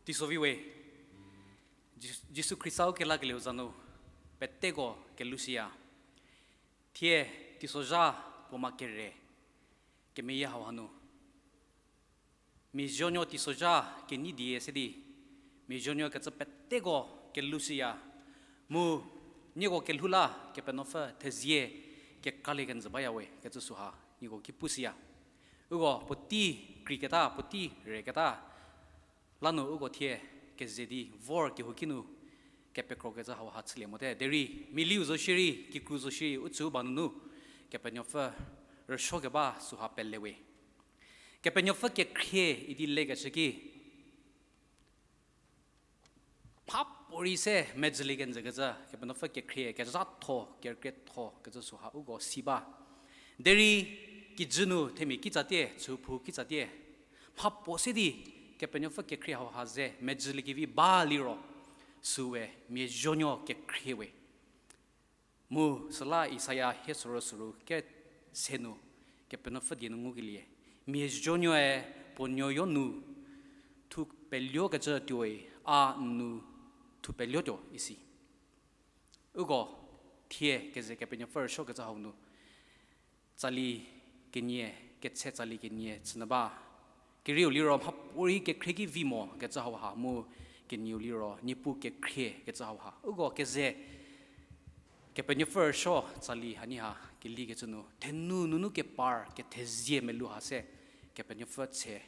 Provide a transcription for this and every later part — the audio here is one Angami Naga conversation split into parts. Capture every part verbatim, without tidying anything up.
Teiso vi we, Jis-, Jisu Khrista u kelakelieu za nu, peteko kelushüya. Thie, teisozha puo ma kere, kemeyie hauha nu. Mia zuonuo teisozha kenyi die se di, mia zuonuo kecü peteko kelushüya. Mu, nieko kelhou la Kepenuopfü thezie kekalie kenjü baya we kecü süha, nieko ki pushüya. Uko puotei kreiketa, puotei reketa, lanu uko thie keze di vor kehouki nu kepekrokecü hauha chülie mote. Derei, miliu zo shierei, kikru zo shierei, u tsü u ba nunu, Kepenuopfü rüsuo keba süha pele we. Kepenuopfü kekhrie idi lekeshü ki, mhapuorei se medzülie kenjükecü, Kepenuopfü kekhrie, kezhatho, kerükrietho kecü süha uko si ba. Derei kijü nu themia kitsatie, chüphou kitsatie, mhapuo se di Kepenuopfü kekhrie hauha ze medzüliekevi ba liro, süwe mia zuonuo kekhrie we. Mu süla Isaia hie sorou sorou kese nu, Kepenuopfü die nu ngukelie, mia zuonuoe puo nuoyo nu thu peluokecü tuoi, a n nu thu peluotuo isi. Uko thie keze Kepenuopfü rüsuokecü hau nu, tsali kenie, ketse tsali kenie chünyü ba. Kerieu liro mhapuorei kekhrie ki vi mo kecü hauha mu kenieu liro Niepuu kekhrie kecü hauha. Uko keze Kepenuopfü rüsuo tsali hanie ha kelikecü nu, thenu nunu kepar kethezie melou ha se Kepenuopfü tse,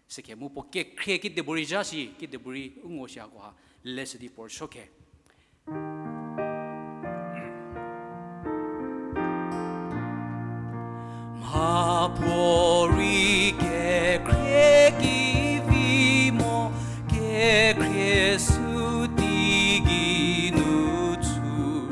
sükhe mu puo kekhrie kidepuorei zha shi, kidepuorei u ngo shi hakoha, leshü di puo rüsuo khe. Mhapuorei kekhrie ki vi mo, kekhrie sü teigei nu tsu.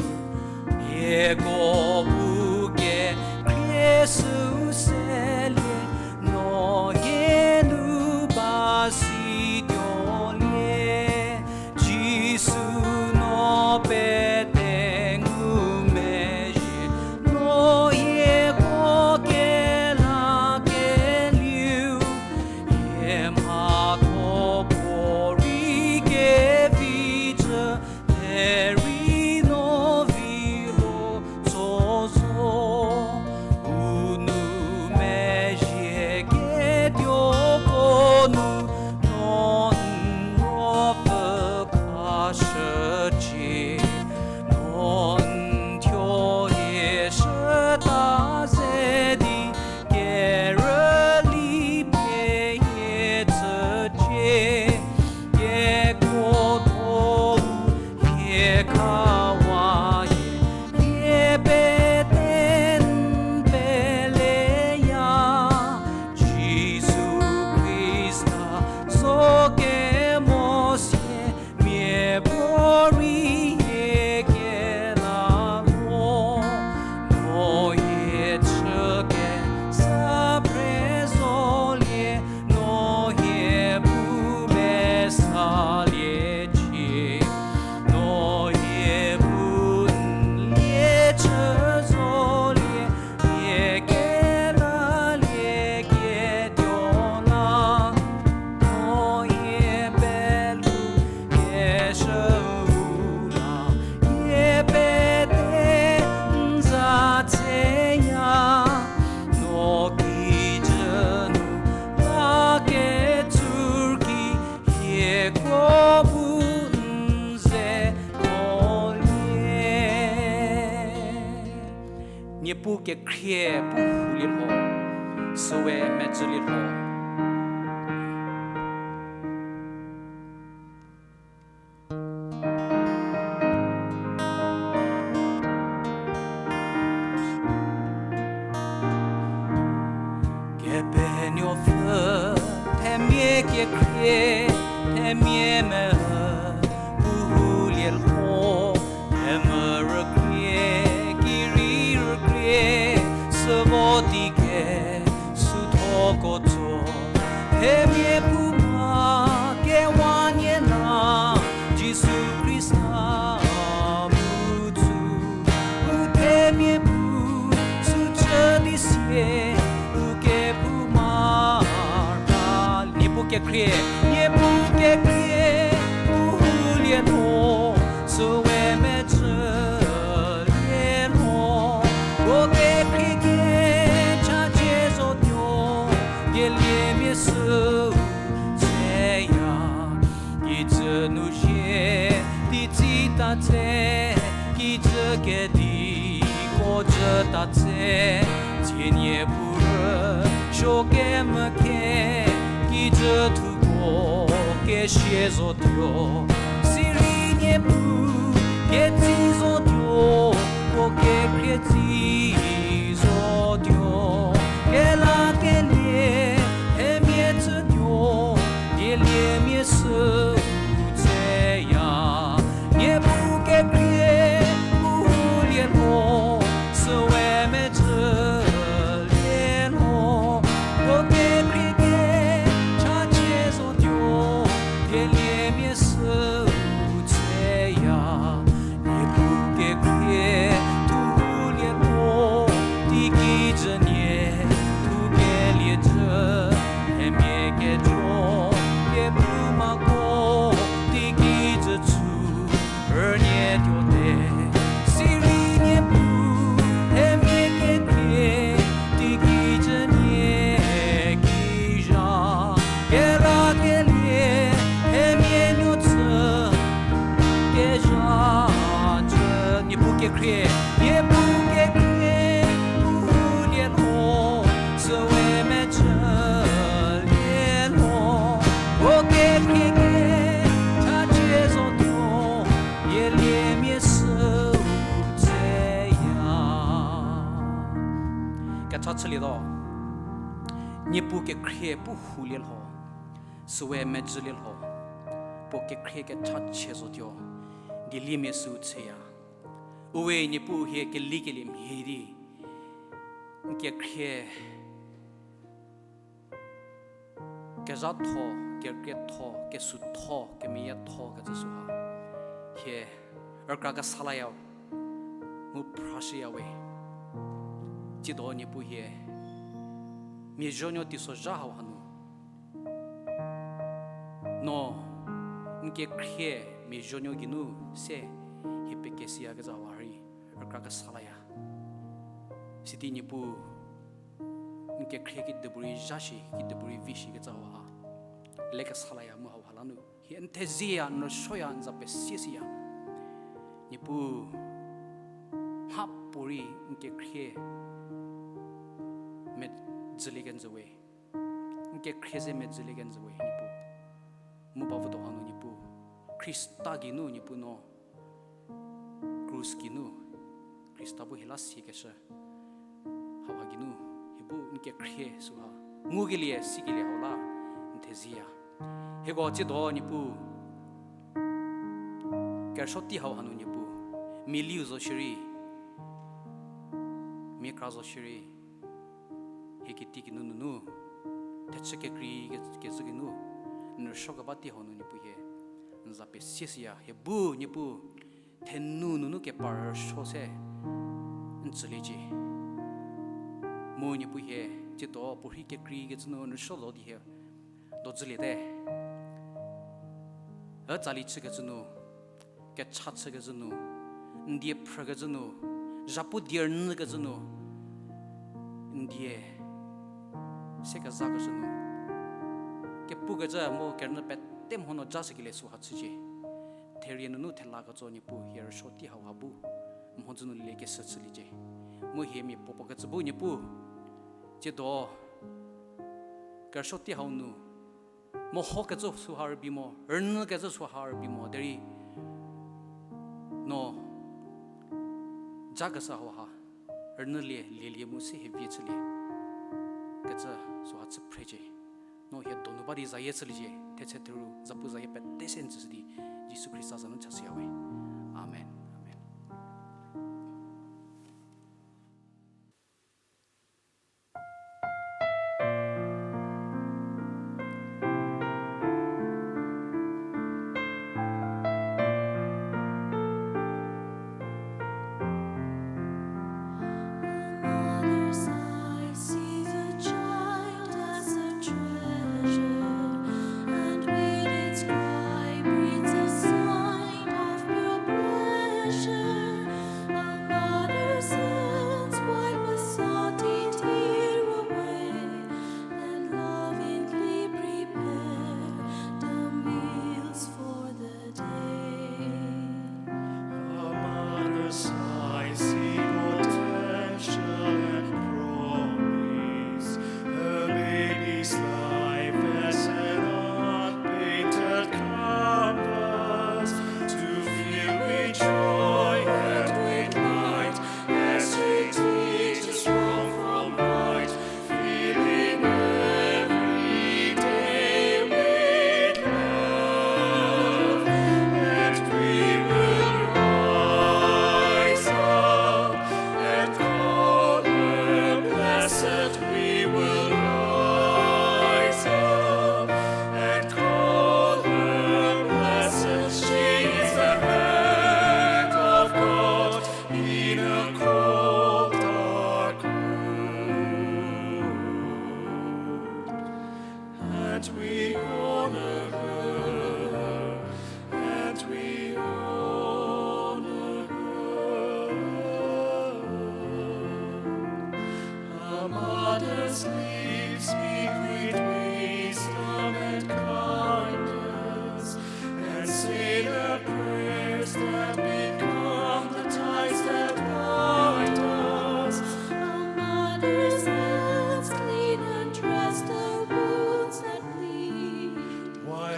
Hieko bu kekhrie sü selie, no hie nu ba si tuolie. Jisu no pete ngumezhie, no hieko kelakelieu, hie mhatho puorei kevicü, derei no vi lo tso zo. U nou mezhie ketuoko nu, no n ruopfü khashücie, no n thuo hieshüta ze di, kerüli pie hie tsücie, hieko thuo hie khawa hie, hie pete n peleya. Jisu Khrista zo kemo sie, miapuorei hie kela mo, no hie chü kesa pre zolie, no hie bu mesa liecie, no hie bu n lie chü zolie, hie kelalie ketuo la, no hie pelhou keshüu la, hie pete n za tseya, no kijü nu la ketsur ki, hieko bu n ze kolie. Niepuu kekhrie puo hulie lho, süwe medzülie lho. Kepenuopfü, themia kekhrie, themia me, puo hulie lho, themia rükrie, kirei rükrie, süvo di ke, süthoko tso, themia puo ma kewa nie la, Jisu Khrista bu tsu, u themia puo sü chü di sie, u kepu ma ra, Niepuu kekhrie, Niepuu kekhrie, Lie lho, süwe mecü lie lho, puo kekhrie kechachie zotuo, dieliemia süu tseya. Kijü nu zie, di tsita tse, kijü kediko jüta tse, tsie Niepuu rüsuo kemvü khe, kijü thuko kesia zotuo, sirei Niepuu ketsi zotuo, puo kekhrie tsi zotuo, kelakelie themia chütuo, dieliemia süu tseya. Niepuu kekhrie puhou lie lho, süwe mecü lie lho, puo kekhrie kechachie zotuo, dieliemia süu tseya. Niepuu kekhrie puhou lie lho, teiki jü nie thu kelie jü, themia kejo kephoumako, teiki jü chü rünie tuote, sirei Niepuu themia kekhrie, teiki jü nie ki zha, kelakelie themia nuo chü kezha jü. Niepuu kekhrie, Niepuu kekhrie puhou lie lho, süwe mecü lie lho, puo kekhrie kechachie zotuo, dieliemia süu tseya. Kecha chülietuo, Niepuu kekhrie puhou lie lho, süwe mecü lie lho, puo kekhrie kechachie zotuo, dieliemia süu tseya. Uwe Niepuu hie kelikelie mhie di, n kekhrie kezhatho, kekrietho, kesutho, kemeyietho kecü süha hie rükra kesa laya, mu phrashüya we. Tsiedo Niepuu hie mia zuonuo teisozha hau hanu, no n kekhrie mia zuonuo geinu se hie pekesiya kecü hau ha rei rükra kesa laya. Sidi Niepuu, n kekhrie kidipuorei zha shi, kidipuorei vi shi kecü hau ha lekesa laya mu hau ha la nu hie n thezieya, n rüsuoya, n za pesie siya. Niepuu, mhapuorei n kekhrie medzülie kenjü we, n kekhrie ze medzülie kenjü we Niepuu. Mu ba votuo hanu Niepuu, Khrista geinu Niepuu no krus geinu, Khrista bu hie la siekeshü hau ha geinu, hie bu n kekhrie süha ngukelie sikelie hau la n thezieya. Hieko tsiedo Niepuu, kerüsuo tei hau hanu Niepuu, miliu zo shierei, mia kra zo shierei, hie kiti geinu nunu, thechü kekrei ke- kezhü geinu n rüsuo keba tei hau nu Niepuu hie n za pesie siya. Hie bu Niepuu, thenu nunu kepar rüsuo se n tsüliecie. Mu Niepuu hie tsiedo puorhi kekrei kecü nu n rüsuo zo di hie dozüliete. Ütsali chükecü nu, kecha chükecü nu, n die phrükecü nu, zhapu die rünyükecü nu, n die sekezakecü nu, kepukecü mu kerünyü pete mho no ja shükelie süha chücie. Therie nunu thela ketso Niepuu hie rüsuo tei hau ha bu mhodzü nu lieliekeshü chüliecie. Mu hie mia puopuo kecü bu Niepuu, tsiedo kerüsuo tei hau nu, mehokecü süha rübei mo, rünyükecü süha rübei mo derei, no jakeshü hau ha rünyülie, lielie mu se hie vie chülie kecü süha chü phrecie. No hie donu ba di zayie chüliecie, thetse theru zapu zayie pete se n tsüshü di, Jisu Khrista za nu chashüya we. Amen. Amen.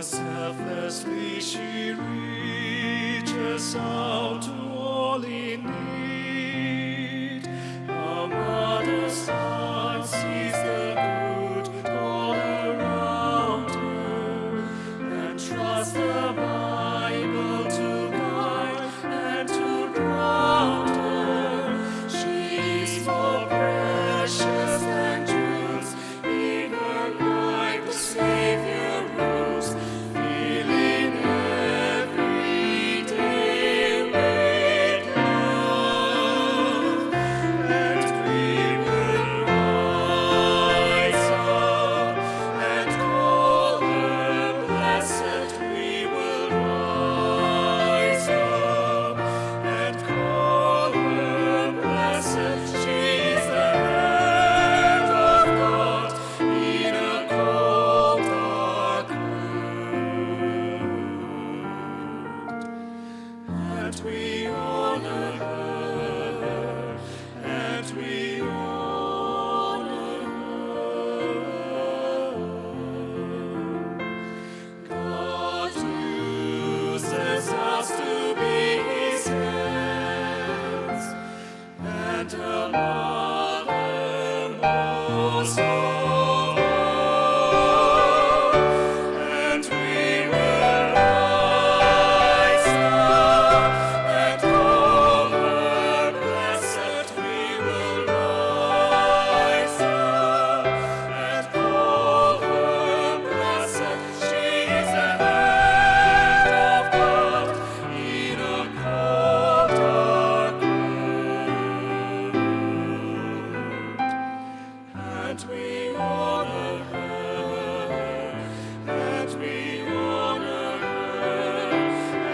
Selflessly she reaches out to all in need. A mother's heart sees the good all around her and trusts the Bible to guide and to ground her. She is more precious than jewels. In her life the Savior rules, filling every day with love. And we will rise up and call her blessed. We will rise up and call her blessed. She is the hand of God in a cold, dark world. And we honor her, and we honor her. God uses us to be his hands, and a mother most of all. And we will rise up and call her blessed. We will rise up and call her blessed. She is the hand of God in a cold, dark world. And we honor her, and we honor her,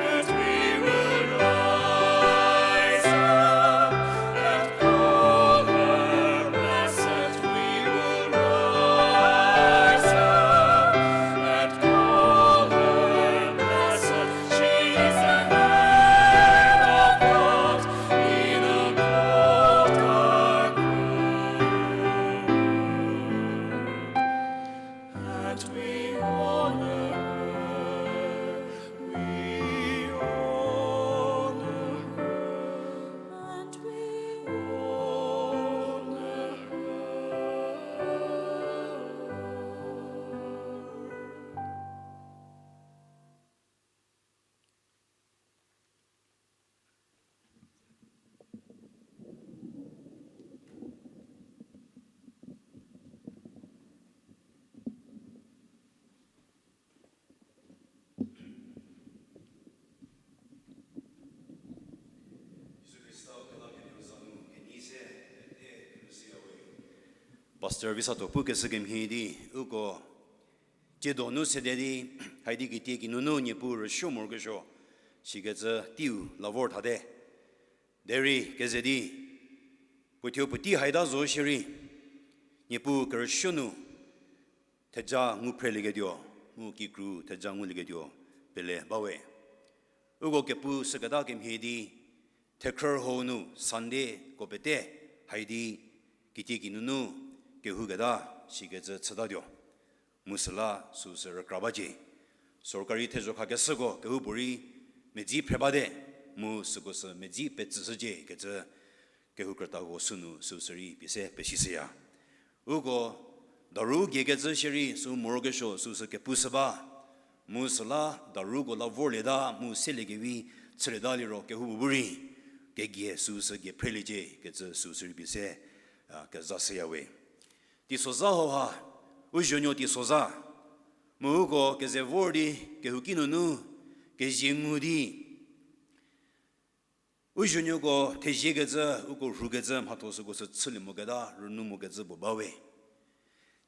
and we will rise up and call her blessed. We will rise up and call her blessed. She is the hand of God in a cold, dark world. And we honor her, we honor her, and we honor her. Jisu Khrista u kelakelieu za nu kenei se pete kelhou shüyawe. Pastor Visato pukeshü kemhie di, uko tsiedo nu sede di, haidi kitie kinunu Niepuu rüsuo morokesuo, sikecü teiu la vor thate. Derei keze di, puothuo puotei haita zo shierei, Niepuu kerüsuo nu theja ngu phrelieketuo, mu kikru theja ngulieketuo pele bawe. Uko kepu süketa kemhie di, thekhrü hou nu Sunday ko pete haidi kitie kinunu kehouketa sikecü chütatuo. Mu süla süu sü rükra bacie. Sorkari thezhokhakeshüko kehoupuorei medzi phre bate, mu süko sü medzi petsüshücie kecü kehou krütako sünu süu sü rei pie se pesishüya. Uko daru giekecü shierei süu morokesuo süu sü kepu shü ba. Mu süla daruko la vorlieta mu seliekevi chülieta liro kehoupuo bu rei kegie süu sü gie phreliecie kecü süu sü rei pie se, a, kezashüyawe. Teisozha hauha, u zuonuo teisozha. Mu uko keze vor di, kehouki nunu, kezie ngu di, u zuonuoko theziekecü, uko rhukecü mhatho süko sü chülie moketa, rünu mokecü puo bawe.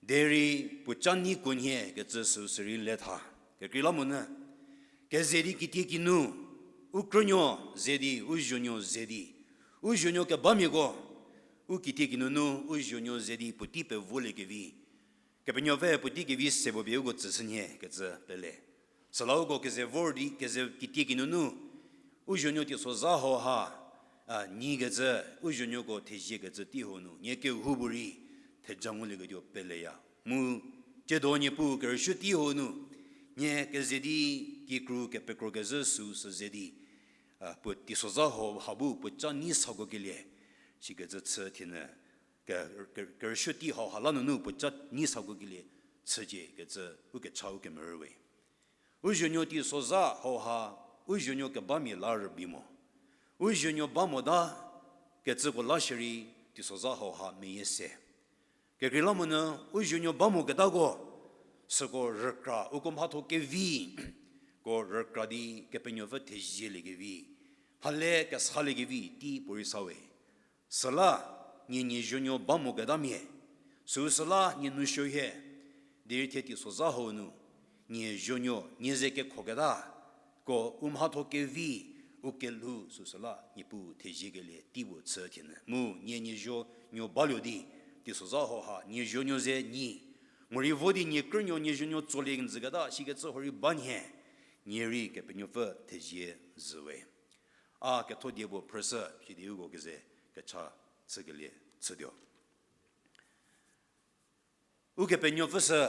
Derei puo ca neiko nhie kecü süu sü rei le tha. Kekreilamonyü, keze di kitie kinu, u krünuo ze di, u zuonuo ze di, u zuonuo kebamiako, u kitie kinunu, u zuonuo ze di puotei pevoliekevi. Kepenuopfü puotei kevi se puo pie uko tsüshü nhie kecü pele. Süla uko keze vor di, keze kitie kinunu, u zuonuo teisozha hauha, a, nyikecü, u zuonuoko theziekecü tei hau nu, nie kehoupuorei theja ngulieketuo peleya. Mu, tsiedo Niepuu kerüsuo tei hau nu, Nie keze di kikru kepekro kezhü süu sü ze di, a, puo teisozha hau ha bu puo ca nyi sako kelie, sikecü chü thienü, ke, ke, kerüsuo tei hau ha la nunu puo ca nyi sako kelie chücie kecü u kecha u kemerü we. U zuonuo teisozha hau ha, u zuonuo kebamia la rübei mo. U zuonuo ba mota kecüko la shierei teisozha hau ha meyie se. Kekreilamonyü u zuonuo ba moketako, süko rükra, uko mhatho kevi ko rükra di Kepenuopfü thezieliekevi, mhale kesaliekevi tei puorei sa we. Süla nie nie zuonuo ba moketamia, süu süla nie nou suo hie, derei thie teisozha hau nu, nie zuonuo nie ze kekhoketa, ko u mhatho kevi, u kelhou süu süla Niepuu theziekelie tei puo chü thienü. Mu nie nie zuonuo baluo di, teisozha hau ha nie zuonuo ze nyi, morei vo di nie krünuo nie zuonuo tsolie kenjüketa, sikecü hurei ba nhie, nie rei Kepenuopfü thezie zhü we. A ketho die puo phrüshü, sidi uko keze kecha chükelie chütuo. Ukepenuopfü sü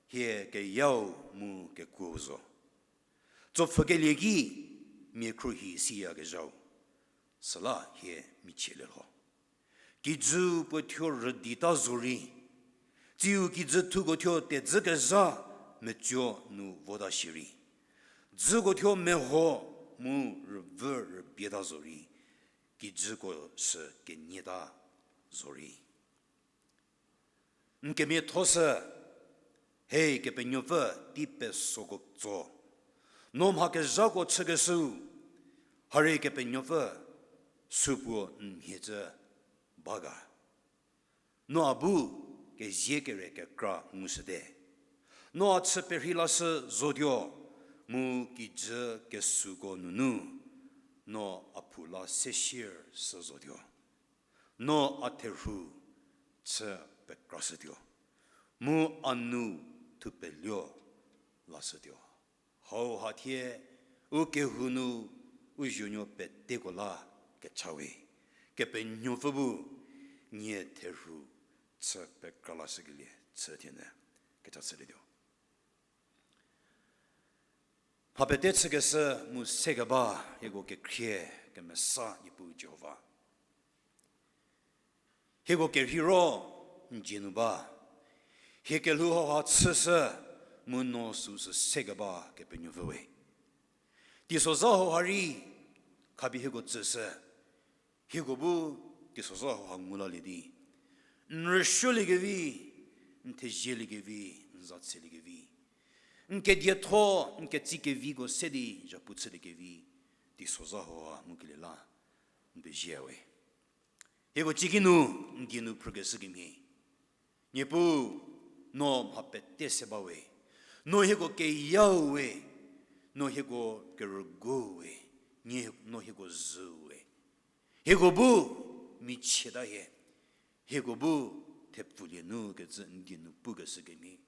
hie keyau mu kekuou zo. Tsopfhükelie ki mia khruohi siyakezhau, süla hie michielie lho. Kijü puo thuo rüdita zo rei, tsiu kijü thuko thuo tedzü kezha metsuo nu vota shierei, dzüko thuo meho mu rüvü rübieta zo rei, kijüko sü kenyita zo rei. N kemiatho sü, he Kepenuopfü tei pesoko tso, no mha kezhako chükeshüu, harie Kepenuopfü supuo n mhie cü ba ga. No a bu kezie kere kekra ngushüte. No a chü perhei lashü zotuo, mu kijü kesuko nunu no a phou la sesier sü zotuo. No a therhu chü pekrashütuo, mu a nu thupeluo lashütuo. Hauha thie u kehou nu u zuonuo peteko la kecha we, Kepenuopfü bu nie therhu chü pekra lashükelie chü thienü kecha chülietuo. Mha pete chükeshü mu sekeba hieko kekhrie kemesa Niepuu Jihova, hieko kerheiro n dzie nu ba. Hie kelhou hauha chüshü mu no süu sü sekeba Kepenuopfü we, teisozha hauha rei khapie hieko tsüshü. Hieko bu teisozha hauha ngu lalie di, n rüsuoliekevi, n thezieliekevi, n za tseliekevi, n kedietho, n ketsikeviko se di zhapu chüliekevi, teisozha hauha ngukelie la n pezie we. Hieko ciki nu n die nu phrükeshü kemhie, Niepuu, no mha pete se ba we, no hieko keyau we, no hieko kerügou we, nie no hieko zhüu we. Hieko bu michieta hie, hieko bu thepfulie nu kecü n die nu pukeshü kemhie,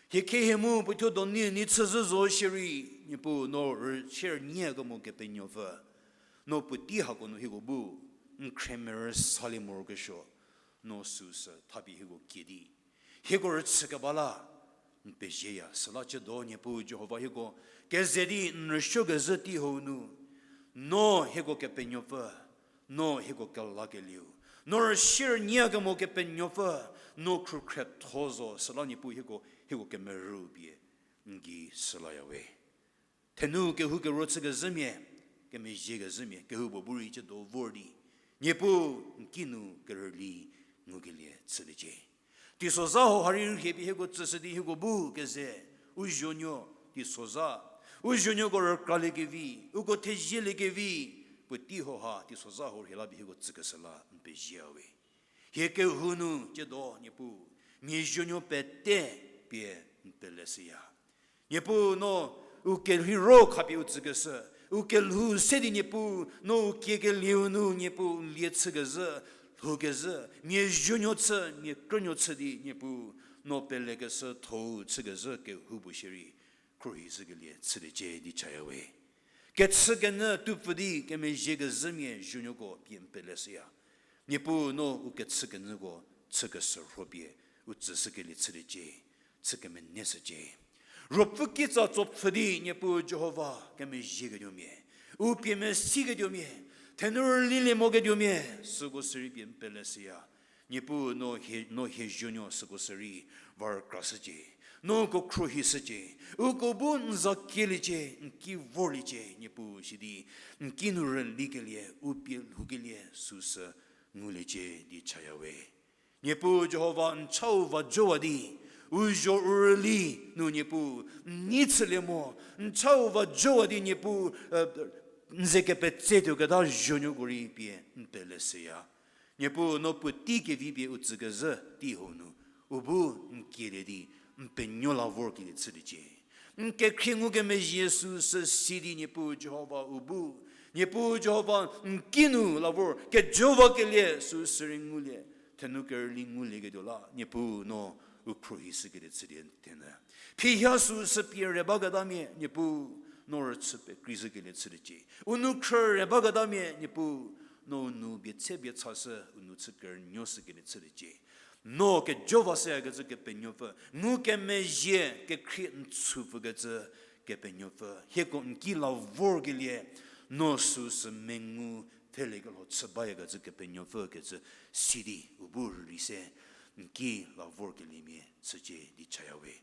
hie khie hie mu puothuo donu n nei chüzhü zo shierei, Niepuu, no rüsie rünyie kemo Kepenuopfü, no puotei hako nu hieko bu n khremerü salie morokesuo, no süu sü thapie hieko kie di hieko rüchükeba la n pezieya. Süla ciedo Niepuu Jihova, hieko keze di n rüsuokezhü tei hau nu, no hieko Kepenuopfü, no hieko kelakelieu, no rüsie rünyie kemo Kepenuopfü, no khrukhrietho zo. Süla Niepuu, hieko, hieko kemerü pie n gei shülaya we. Thenu kehou kero chükezhümia, kemezhiekezhümia kehoupuo bu rei ciedo vor di, Niepuu, n ki nu kerüli ngukelie chüliecie. Teisozha hauha rei rhie pie hieko tsüshü di hieko bu keze, u zuonuo teisozha, u zuonuoko rükraliekevi, uko thezieliekevi, puotei hauha teisozha hau rhie la pie hieko tsükeshü la n pezieya we. Hie kehou nu ciedo Niepuu, mia zuonuo pete pie n peleshüya. Niepuu, no u kelhou ro khapie u tsükeshü, u kelhou se di Niepuu, no u kiekelieu nu Niepuu n lie chükezhü, lhoukezhü, mia zuonuo chü, mia krünuo chü di Niepuu, no pelekeshü thou chükezhü kehoupuo shierei khruohishükelie chüliecie di chaya we. Kechükenyü tupfü di kemezhiekezhümia zuonuoko pie n peleshüya. Niepuu, no u kechükenyüko chükeshürho pie u tsüshükelie chüliecie, chü kemeneshücie. Ruopfü kitsa tsopfhü di Niepuu Jihova kemezhieketuomia, u pie mesiketuomia, thenu rülilie moketuomia, süko sirei pie n pele shüya. Niepuu no hie, no hie zuonuo süko sirei va rükrashücie. No uko khruohishücie. Uko bu n za kieliecie, n ki vorliecie, Niepuu sidi, n ki nu rülikelie, u pie lhoukelie, süsü nguliecie di chaya we. Niepuu Jihova n chau va jowa di, u zho u rüli nu Niepuu, n nei chülie mo, n chau va jowa di Niepuu, n ze kepetse tuoketa zuonuoko rei pie n pele shüya. Niepuu no puotei kevi pie u tsükezhü tei hau nu, u bu n kielie di, n penuo la vorkelie chüliecie. N kekhrie ngukemezhie süsü si di Niepuu Jihova u bu, Niepuu Jihova n ki nu la vor kejowakelie süsü rei ngulie, thenu kerüli ngulieketuo la, Niepuu no u khruohishükelie chülie thenyü. Phihia süsü pie re baketamia, Niepuu no rüchü pekreishükelie chüliecie. U nou khrü re baketamia, Niepuu no u nou bie tse bie chashü, u nou chü kerünuoshükelie chüliecie. No kejova shüyakecü Kepenuopfü, ngukemezhie kekhrie n chupfükecü Kepenuopfü, hieko n ki la vorkelie, no süsü mengu pfheliekelho chü bayakecü Kepenuopfü kecü si di u bu rüli se n ki la vorkeliemia chücie di chaya we.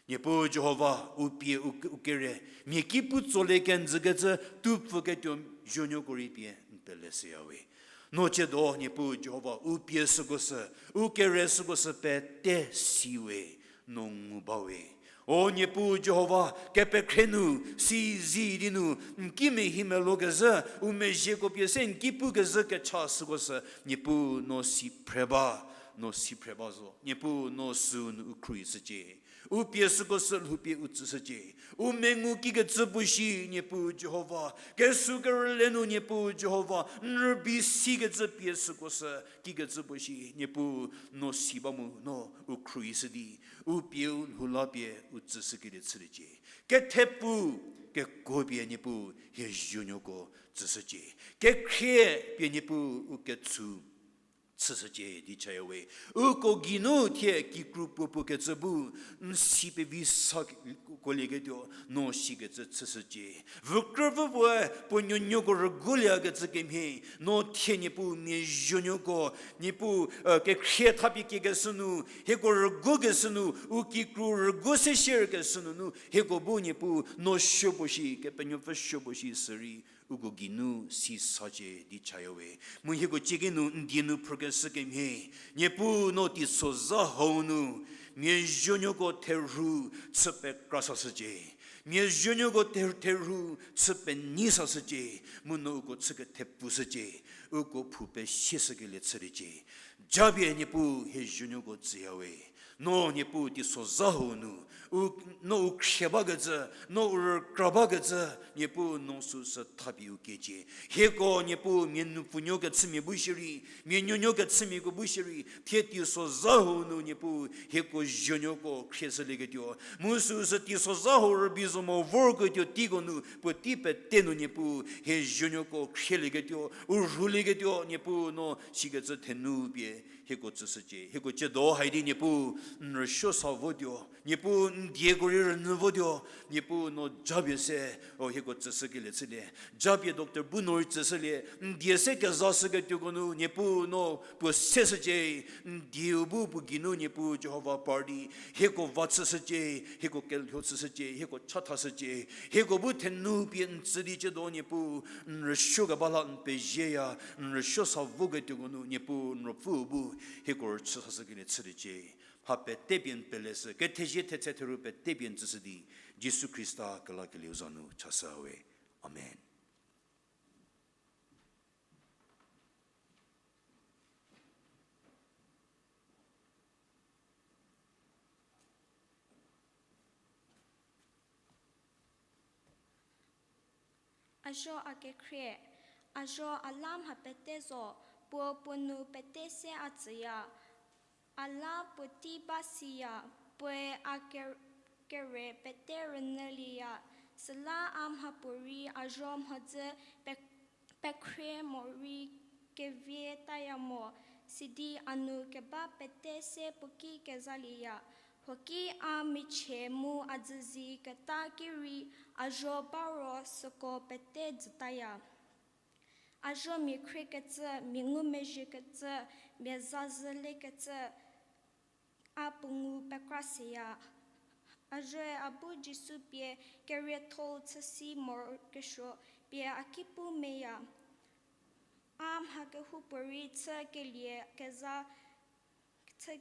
Niepuu Jihova, u pie u, u kere, mia ki pu tsolie kenjükecü tupfüketuo zuonuoko rei pie n pele shüya we. No ciedo Niepuu Jihova u pie süko sü, u kere süko sü pete si we, no ngu ba we. O Niepuu Jihova, kepekhre nu, sizi di nu, n ki mehi melokezhü, u mezhieko pie se n ki pukezhü kecha süko sü, Niepuu no si phre ba, no si phre ba zo. Niepuu no süu nu u khruohishücie. U pie süko sü lhoupie u tsüshücie. U mengu kikecü puo shi, Niepuu Jihova, kesuo kerüle nu Niepuu Jihova, n rübei sikecü pie süko sü kikecü puo shi, Niepuu no si ba mu no u khruohishü di, u pieu lhou la pie u tsüshükelie chüliecie. Kethepu kekuo pie Niepuu hie zuonuoko tsüshücie. Kekhrie pie Niepuu u ketsu chüshücie di chaya we. Uko geinu thie kikru puopuo kecü bu n si pevi sa kuolieketuo no sikecü chüshücie. Vükrüvü puoe puo nuonuoko rüguoliekecü kemhie, no thie Niepuu mia zuonuoko, Niepuu, kekhrie thapie kiekeshü nu, hieko rügukeshü nu, u kikru rügu se shierkeshü nunu, hieko bu Niepuu no suo puo shi, Kepenuopfü suo puo shi sürei, uko geinu si sacie di chaya we. Mu hieko cieki nu n die nu phrükeshü kemhie, Niepuu no teisozha hau nu, mia zuonuoko therhu chü pekra sashücie. Mia zuonuoko ther-, therhu chü penei sashücie. Mu no uko chü kethepushücie. Uko phou pesieshükelie chüliecie. Japie Niepuu hie zuonuoko tsüya we. No Niepuu teisozha hau nu, u, no u khrie bakecü, no u rükra bakecü, Niepuu no süsü thapie u kiecie. Hieko Niepuu mia nupfunuo kechümia bu shierei, mia nuonuo kechümiako bu shierei, thie teisozha hau nu Niepuu hieko zuonuoko khrieshülieketuo, mu süsü teisozha hau rübei zo mo vorketuo teiko nu puotei pete nu Niepuu hie zuonuoko khrielieketuo, u rhulieketuo Niepuu no sikecü thenu pie hieko tsüshücie. Hieko ciedo hai di Niepuu n rüsuo sa votuo, Niepuu n dieko rei rünyü votuo, Niepuu no japie se, o hieko tsüshükelie chülie. Japie doctor bu no rei tsüshülie, n die se kezashüketuoko nu Niepuu no puo seshücie, n dieu bu puo geinu Niepuu Jihova par di, hieko va chüshücie, hieko kelho chüshücie, hieko chathashücie, hieko bu thenu pie n tsü di ciedo Niepuu, n rüsuo keba la n pezieya, n rüsuo sa voketuoko nu Niepuu n Ruopfüu bu hieko rüchü sashükelie chüliecie. Mha pete pie n pele shü, kethezie thetse theru pete pie n tsüshü di, Jisu Khrista kelakelieu za nu chashü we. Amen. A zuo a kekhrie, a zuo a la mha pete zo, puo puo nu pete se a tsüya. A la puotei ba siya, puoe a ke-, kere pete rünyülieya. Süla a mhapuorei a zuo mhodzü pe-, pekhrie morei kevie taya mo, sidi a nu keba pete se puo ki kezalieya. Huoki a michie mu a dzüzi keta ki rei a zuo ba ro süko pete dzütaya. A zuo mia khriekecü, mia ngumezhiekecü, mia zazhü lekecü, a puo ngu pekra seya. A zuoe a bu Jisu pie kerietho-u chüsi morokesuo pie a ki pu meya. A mha kehoupuorei chü kelie kezha, chü,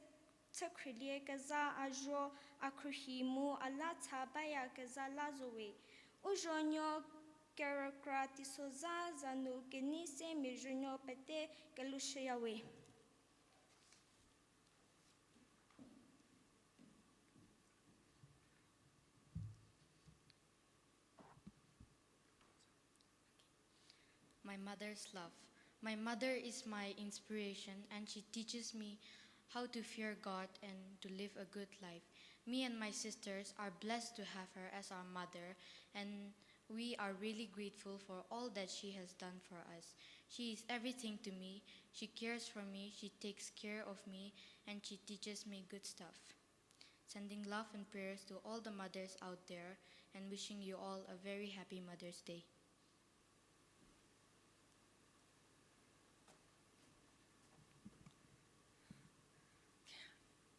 chü khrielie kezha a zuo a khruohi mu a la cha baya kezha la zo we. U zuonuo kerükra teisozha za nu kenei se mia zuonuo pete kelushüya we. My mother's love. My mother is my inspiration, and she teaches me how to fear God and to live a good life. Me and my sisters are blessed to have her as our mother, and we are really grateful for all that she has done for us. She is everything to me. She cares for me, she takes care of me, and she teaches me good stuff. Sending love and prayers to all the mothers out there and wishing you all a very happy Mother's Day.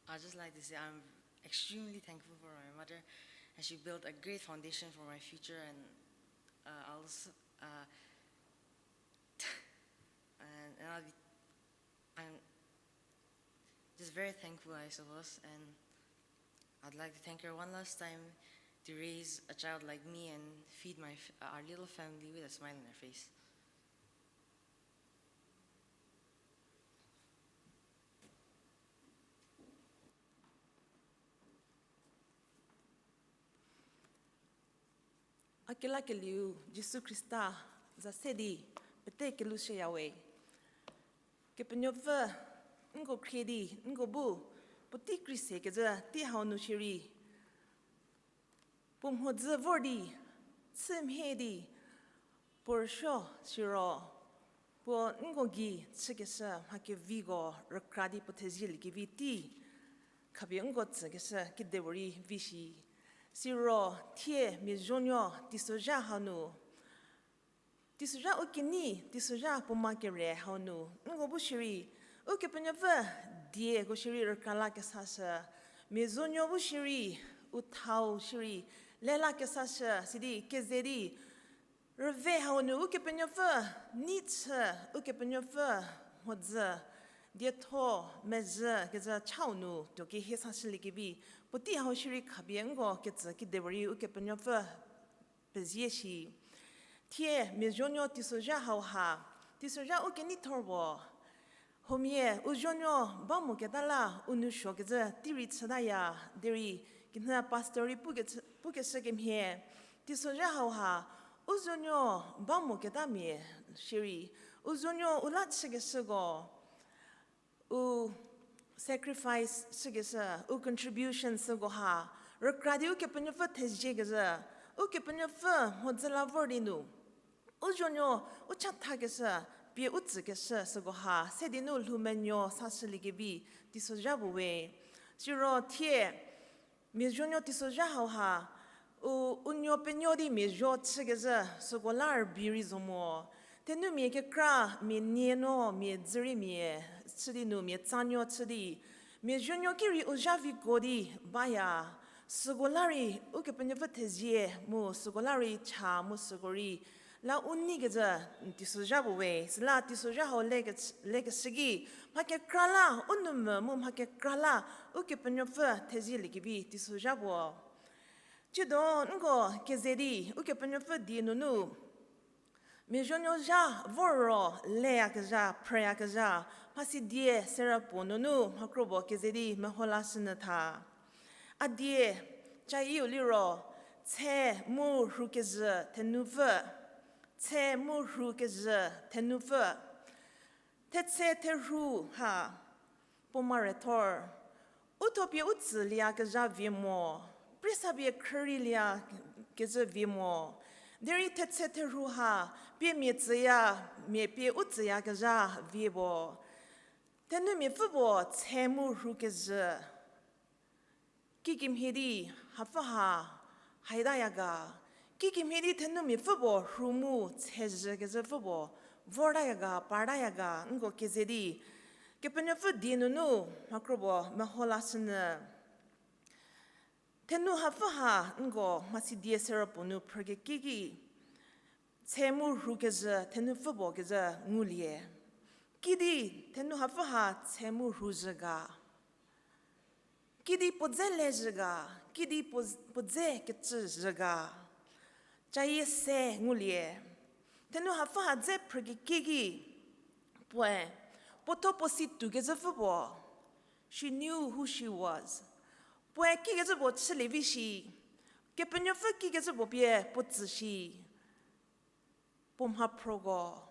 I'd just like to say I'm extremely thankful for my mother, and she built a great foundation for my future, and uh, I'll s- uh, and, and I'll be I'm just very thankful, I suppose, and I'd like to thank her one last time to raise a child like me and feed my f- our little family with a smile on her face. A kelakelieu Jisu Khrista za se di pete kelushüyawe. Kepenuopfü, nko khrie di nko bu puotei krie se kezhü tei hau nu shierei, puo mhodzü vor di, chü mhie di, puo rüsuo siro, puo nko gei chükeshü mha keviko rükra di puo thezielie kevi tei khapie nko tsükeshü kidepuorei vi shi. Siro thie mia zuonuo teisozha hau nu, teisozha u kenei, teisozha puo ma kere hau nu nko bu shierei Ukepenuopfü dieko shierei rükra lakesashü, mia zuonuo bu shierei u thau shierei le lakesashü sidi keze di rüve hau nu Ukepenuopfü nei chü, Ukepenuopfü mhodzü dietho mezhü kezhü chau nu tuo kehie sashüliekevi puotei hau shierei khapie nko ketsü kidepuorei Ukepenuopfü pezie shi. Thie mia zuonuo teisozha hau ha, teisozha u kenei thor puo, huomia u zuonuo ba moketa la u nou suokecü tei rei chütaya, derei kinhü pastor rei pukecü, pukeshü kemhie, teisozha hau ha u zuonuo ba moketamia shierei, u zuonuo u la chükeshüko, u sacrifice chükeshü, u contribution süko ha rükra di Ukepenuopfü theziekezhü, Ukepenuopfü mhodzü la vor di nu u zuonuo u chathakeshü, pie u tsükeshü süko ha se di nu lhoumenuo sashüliekevi teisozha puo we. Siro thie mia zuonuo teisozha hau ha, u, u nuo penuo di mia zuo chükecü süko la rübei rei zo mo. Thenumia kekra, mia nie nuo, mia dzüriemia chü di nu mia tsanuo chü di, mia zuonuo ki rei u zha viko di baya, süko la rei Ukepenuopfü thezie mu süko la rei cha mu süko rei la u neikezhü teisozha puo we. Süla teisozha hau le ke-, lekeshü ki mha kekra la u nou mvü mu mha kekra la Ukepenuopfü thezieliekevi teisozha puo. Tsiedo nko keze di Ukepenuopfü die nunu mia zuonuo zha vor ro leyakezha, phrüyakezha, mhasi die serü puo nunu mha kro puo keze di meho lashünyü tha. A die, caiu liro, tshe mu rhu kezhü thenupfü, tshe mu rhu kezhü thenupfü, thetshe therhu ha, puo mare thor, u thuo pie u tsülieyakezha vie mo, priesa pie khrüreilieyakezha vie mo, derei thetshe therhu ha, pie mia tsüya, mia pie u tsüyakezha vie puo. Thenumiapfü puo tshe mu rhu kezhü. Kikemhie di hapfü ha haitaya ga, kikemhie di thenumiapfü puo rhu mu tshezhükecüpfü puo vortaya ga, partaya ga, nko keze di Kepenuopfü die nunu mhakro puo meho lashünyü. Thenu hapfü ha nko Mhasidie sero puo nu phrükekie ki, tshe mu rhu kezhü thenupfü puo kezhü ngulie. Kidi thenu hapfü ha tshe mu rhu zhü ga? Kidi puo dze le zhü ga? Kidi puo, puo dze kecü zhü ga? Cayie se ngulie. Thenu hapfü ha dze phrükekie ki, puoe, puo tho puo si tuokezhüpfü puo, she knew who she was. Puoe kikecü puo chülievi shi, Kepenuopfü kikecü puo pie puo tsü shi. Puo mhaphroko,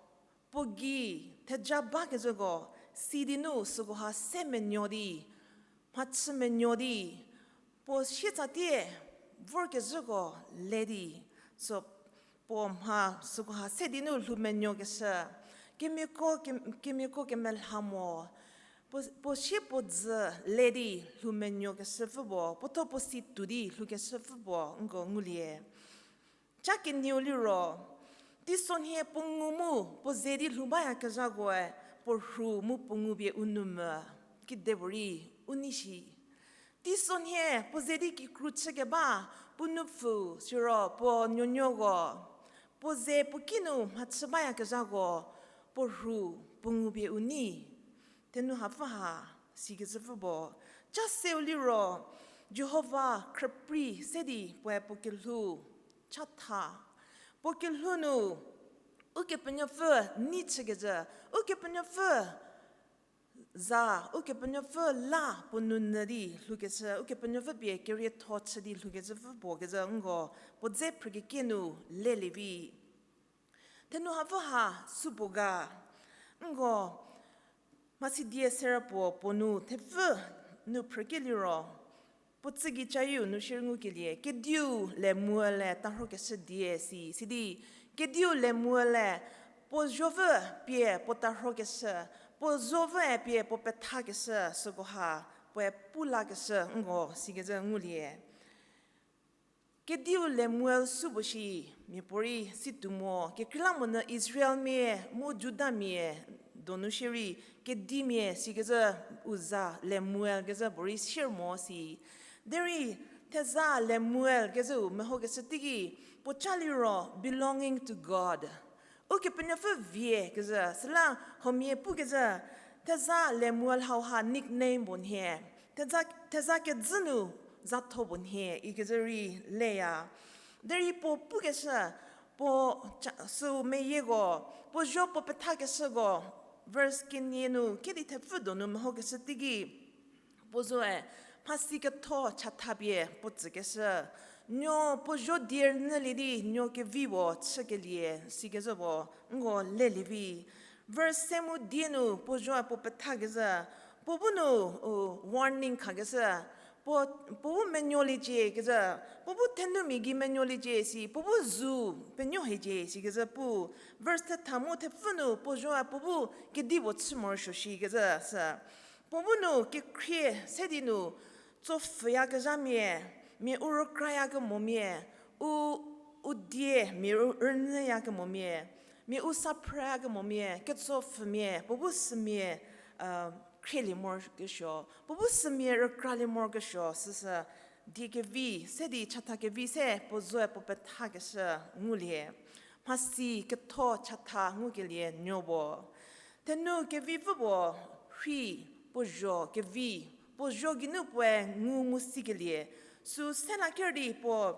puo gei theja bakezhüko, sidi nu süko ha se menuo di, mhachü menuo di, puo sietsatie vorkezhüko le di, so, puo mha süko ha se di nu lhou menuokeshü, kemiako ke-, kemiako kemelha mo, puo, puo sie puo dzü le di lhou menuokeshüpfü puo, puo tho puo si tuo di lhoukeshüpfü puo nko ngulie. Ca kenieu liro, teisonhie puo ngu mu puo ze di lhou bayakezhakoe, puo rhu mu puo ngu pie u nou mvü, kidepuorei u nei shi. Teisonhie puo ze di kikru chükeba, puo nupfu, siro puo nuonuoko, puo ze puo kinu mhachü bayakezhako, puo rhu, puo ngu pie u nei. Thenu hapfü ha, sikecüpfü puo. Ca seu liro, Jihova khrüprei se di puoe puo kelhou chatha. Puo kelhou nu, Ukepenuopfü nei chükecü, Ukepenuopfü za, Ukepenuopfü la puo nou nyü di lhoukeshü, Ukepenuopfü pie kerietho chü di lhoukecüpfü puo kezhü nko puo dze phrükekie nu lelie vi. Thenu hapfü ha supuo ga? Nko Mhasidie sero puo puo nu thepfü nu phrükelie liro, puo tsügei cayieu nu shierei ngukelie, kediu Lemuel-e tarhokeshü die si, sidi, kediu Lemuel-e puo zopfü pie puo tarhokeshü, puo zopfüe pie puo pethakeshü süko ha, puoe pu lakeshü nko sikecü ngulie. Kediu Lemuel supuo shi, miapuorei si tuo mo, kekreilamonyü Israelmia mu Judamia donu shierei, kedimia sikecü u za Lemuel kecü puorei sier mo si. Derei theza Lemuel kecüu mehokeshü teiki, puo ca liro belonging to God. Ukepenuopfü vie kezhü, süla huomia pukecü, theza Lemuel hauha nickname puo nhie, theza, theza kedzü nu zatho puo nhie, ikecü rei leya. Derei puo pukeshü, puo ca-, süu meyieko, puo zho puo pethakeshüko, verse kenie nu kedi thepfü donu mehokeshü teiki, puo zoe, mhasi ketho chatha pie puo tsükeshü, nuo puo zho die rünyülie di nuo kevi puo chükelie, sikecü puo nko lelie vi. Verse se mu die nu puo zhoe puo pethakezhü, puo bu nu, u, warning khakeshü, puo, puo bu menuoliecie kezhü, puo bu thenumia gei menuoliecie si, puo bu zu penuo hiecie sikecü pu. Verse thetha mu thepfü nu puo zhoe puo bu kedipuo chü morosuo shikecü sü. Puo bu nu kekhrie se di nu, tsopfhüyakezhamia, mia u rükrayakemomia, u, u die mia rü-, rünyüyakemomia, mia u saphrüyakemomia, ketsopfhümia, puo bu sümia, a, khrielie morokesuo, puo bu sümia rükralie morokesuo, süsü die kevi se di chatha kevi se puo zoe puo pethakeshü ngulie. Mhasi ketho chatha ngukelie nuo puo. Thenu kevipfü puo rhei, puo zho kevi, puo zho geinu puoe ngu mu sikelie, sü sela ker di puo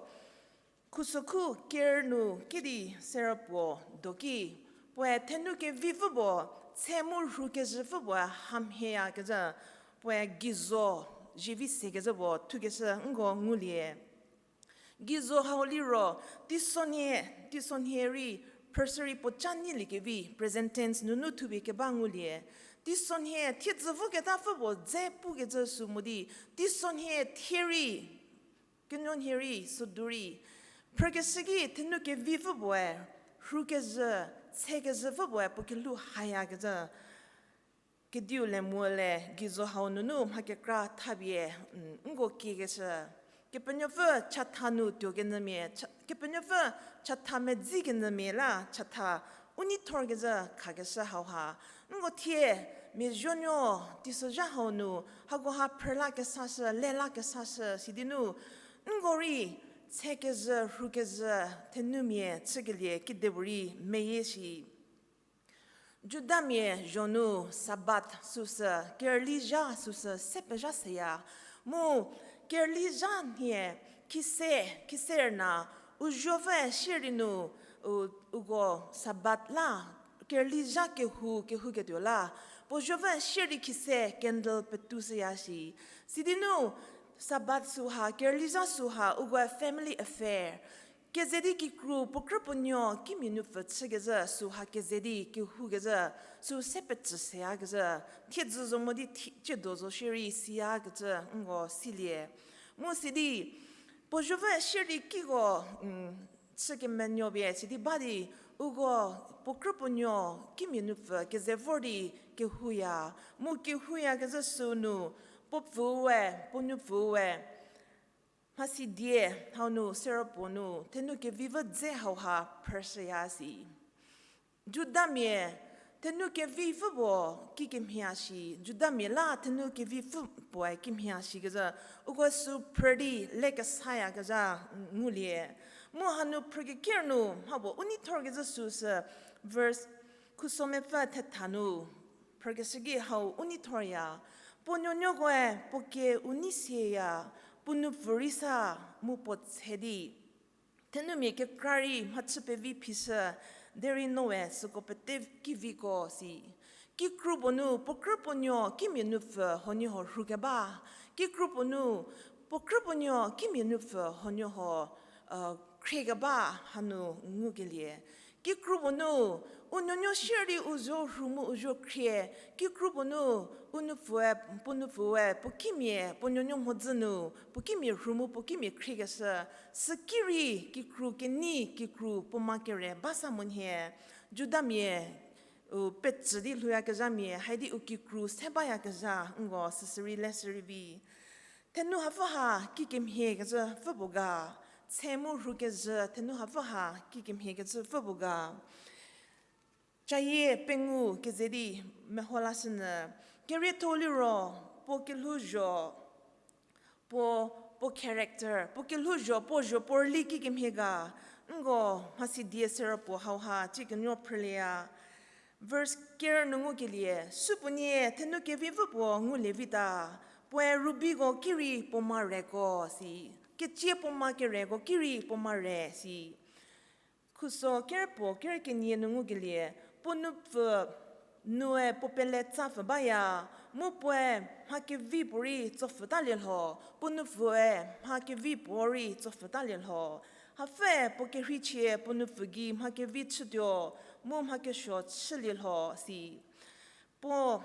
khusokhu ker nu kedi sero puo doki, puoe thenu kevipfü puo, tshe mu rhu kezhüpfü puoe hamhieyakezhü, puoe geizo, zievi sekecü puo thukeshü nko ngulie. Geizo hau liro, teisonhie, teisonhie rei, phrüshü rei puo ca nyiliekevi, present tense nunu thupie keba ngulie. Teisonhie, thiedzü voketapfü puo dze pukecü sü mo di, teisonhie thie rei, kenuonhie rei, sodu rei. Phrükeshü ki thenu kevipfü puoe, rhu kezhü, tshe kezhüpfü puoe puo kelhou hayakecü. kediu le mu le geizo hau nunu mha kekra thapie, nko kiekeshü. Kepenuopfü chatha nu tuokenyümia, Kepenuopfü chatha medziekemia la chatha u neithorkezhü khakeshü hauha. Nko thie mia zuonuo teisozha hau nu hakoha phrülakesashü, lelakesashü sidi nu nko rei tsekezhü, rhukezhü, thenumia chükelie kidepuorei meyie shi. Judamia zho nu Sabbath süsü, kerüli zha süsü se pezha seya. Mu kerüli zha nhie khise, khise rüna u zuopfü sierei nu, u, uko Sabbath la, kerüli zha kehou, kehouketuo la, puo zuopfü sierei khise candle petu seya shi. Sidi nu Sabbath süha, kerüli zha süha, ukoe family affair. Keze di kikru puo krü puo nuo kimia nupfü chükezhü süha keze di kehoukezhü sü se pecü seyakezhü, thiedzü zo mo di thie, ciedo zo shierei siyakecü nko silie. Mu sidi, puo zuopfü sierei kiko, chükemenuo pie sidi ba di, uko puo krü puo nuo kimia nupfü keze vor di kehouya, mu kehouyakezhü sünu, puo pfüu we, puo nupfüu we. Mhasidie hau nu sero puo nu thenu kevipfü dze hauha phrüshüya si. Judamia thenu kevipfü puo kikemhie shi, Judamia la thenu kevipfü puoe kimhie shikezhü, uko sü phrü di lekesayakezha ngulie. Mu hanu phrükeker nu mhapuo u neithorkezhü süsü, verse khuso mepfü thetha nu phrükeshü ki hau u neithorya, puo nuonuokoe puo kie u nei sieya, puo nupfü rei sa mu puo tse di. Thenumia kekra rei mhachü pevi phishü, derei noe süko pete kiviko si. Kikru puo nu puo krü puo nuo kimia nupfü huoniehuo rhukeba. Kikru puo nu puo krü puo nuo kimia nupfü huoniehuo khriekeba hanu ngukelie. Kikru puo nu u nuonuo shierei u zuo rhu mu u zuo khrie. Kikru puo nu u nupfüe, puo nupfüe puo kimia puo nuonuo mhodzü nu puo kimia rhu mu puo kimia khriekeshü. Süki rei kikru kenei kikru puo ma kere ba sa monhie. Judamia u pecü di lhouyakezhamia haidi u kikru se bayakezha nko süsürei le sürei vi. Thenu hapfü ha kikemhiekecü pfü puo ga, tse mu rhukezhü thenu hapfü ha kikemhiekecü pfü puo ga. Cayie pengou keze di meho lashünyü, kerietho liro puo kelhouzho, puo, puo character, puo kelhouzho, puo zho puo rüli kikemhie ga, nko mhasidie sero puo hauha tsie kenuo phrülieya. Verse ker nu ngukelie, supuonie thenu kevipfü puo ngulie vita, puoe rubiko ki rei puo ma reko si, ketsie puo ma kereko ki rei puo ma re si. Khuso ker puo ker kenie nu ngukelie, puo nupfü nue puo pele tsapfü baya, mu puoe mha kevi puorei tsopfhütalie lho, puo nupfüe mha kevi puorei tsopfhütalie lho. Hapfüe puo kerheichie puo nupfü gei mha kevi chütuo, mu mha kesuo chülie lho si. Puo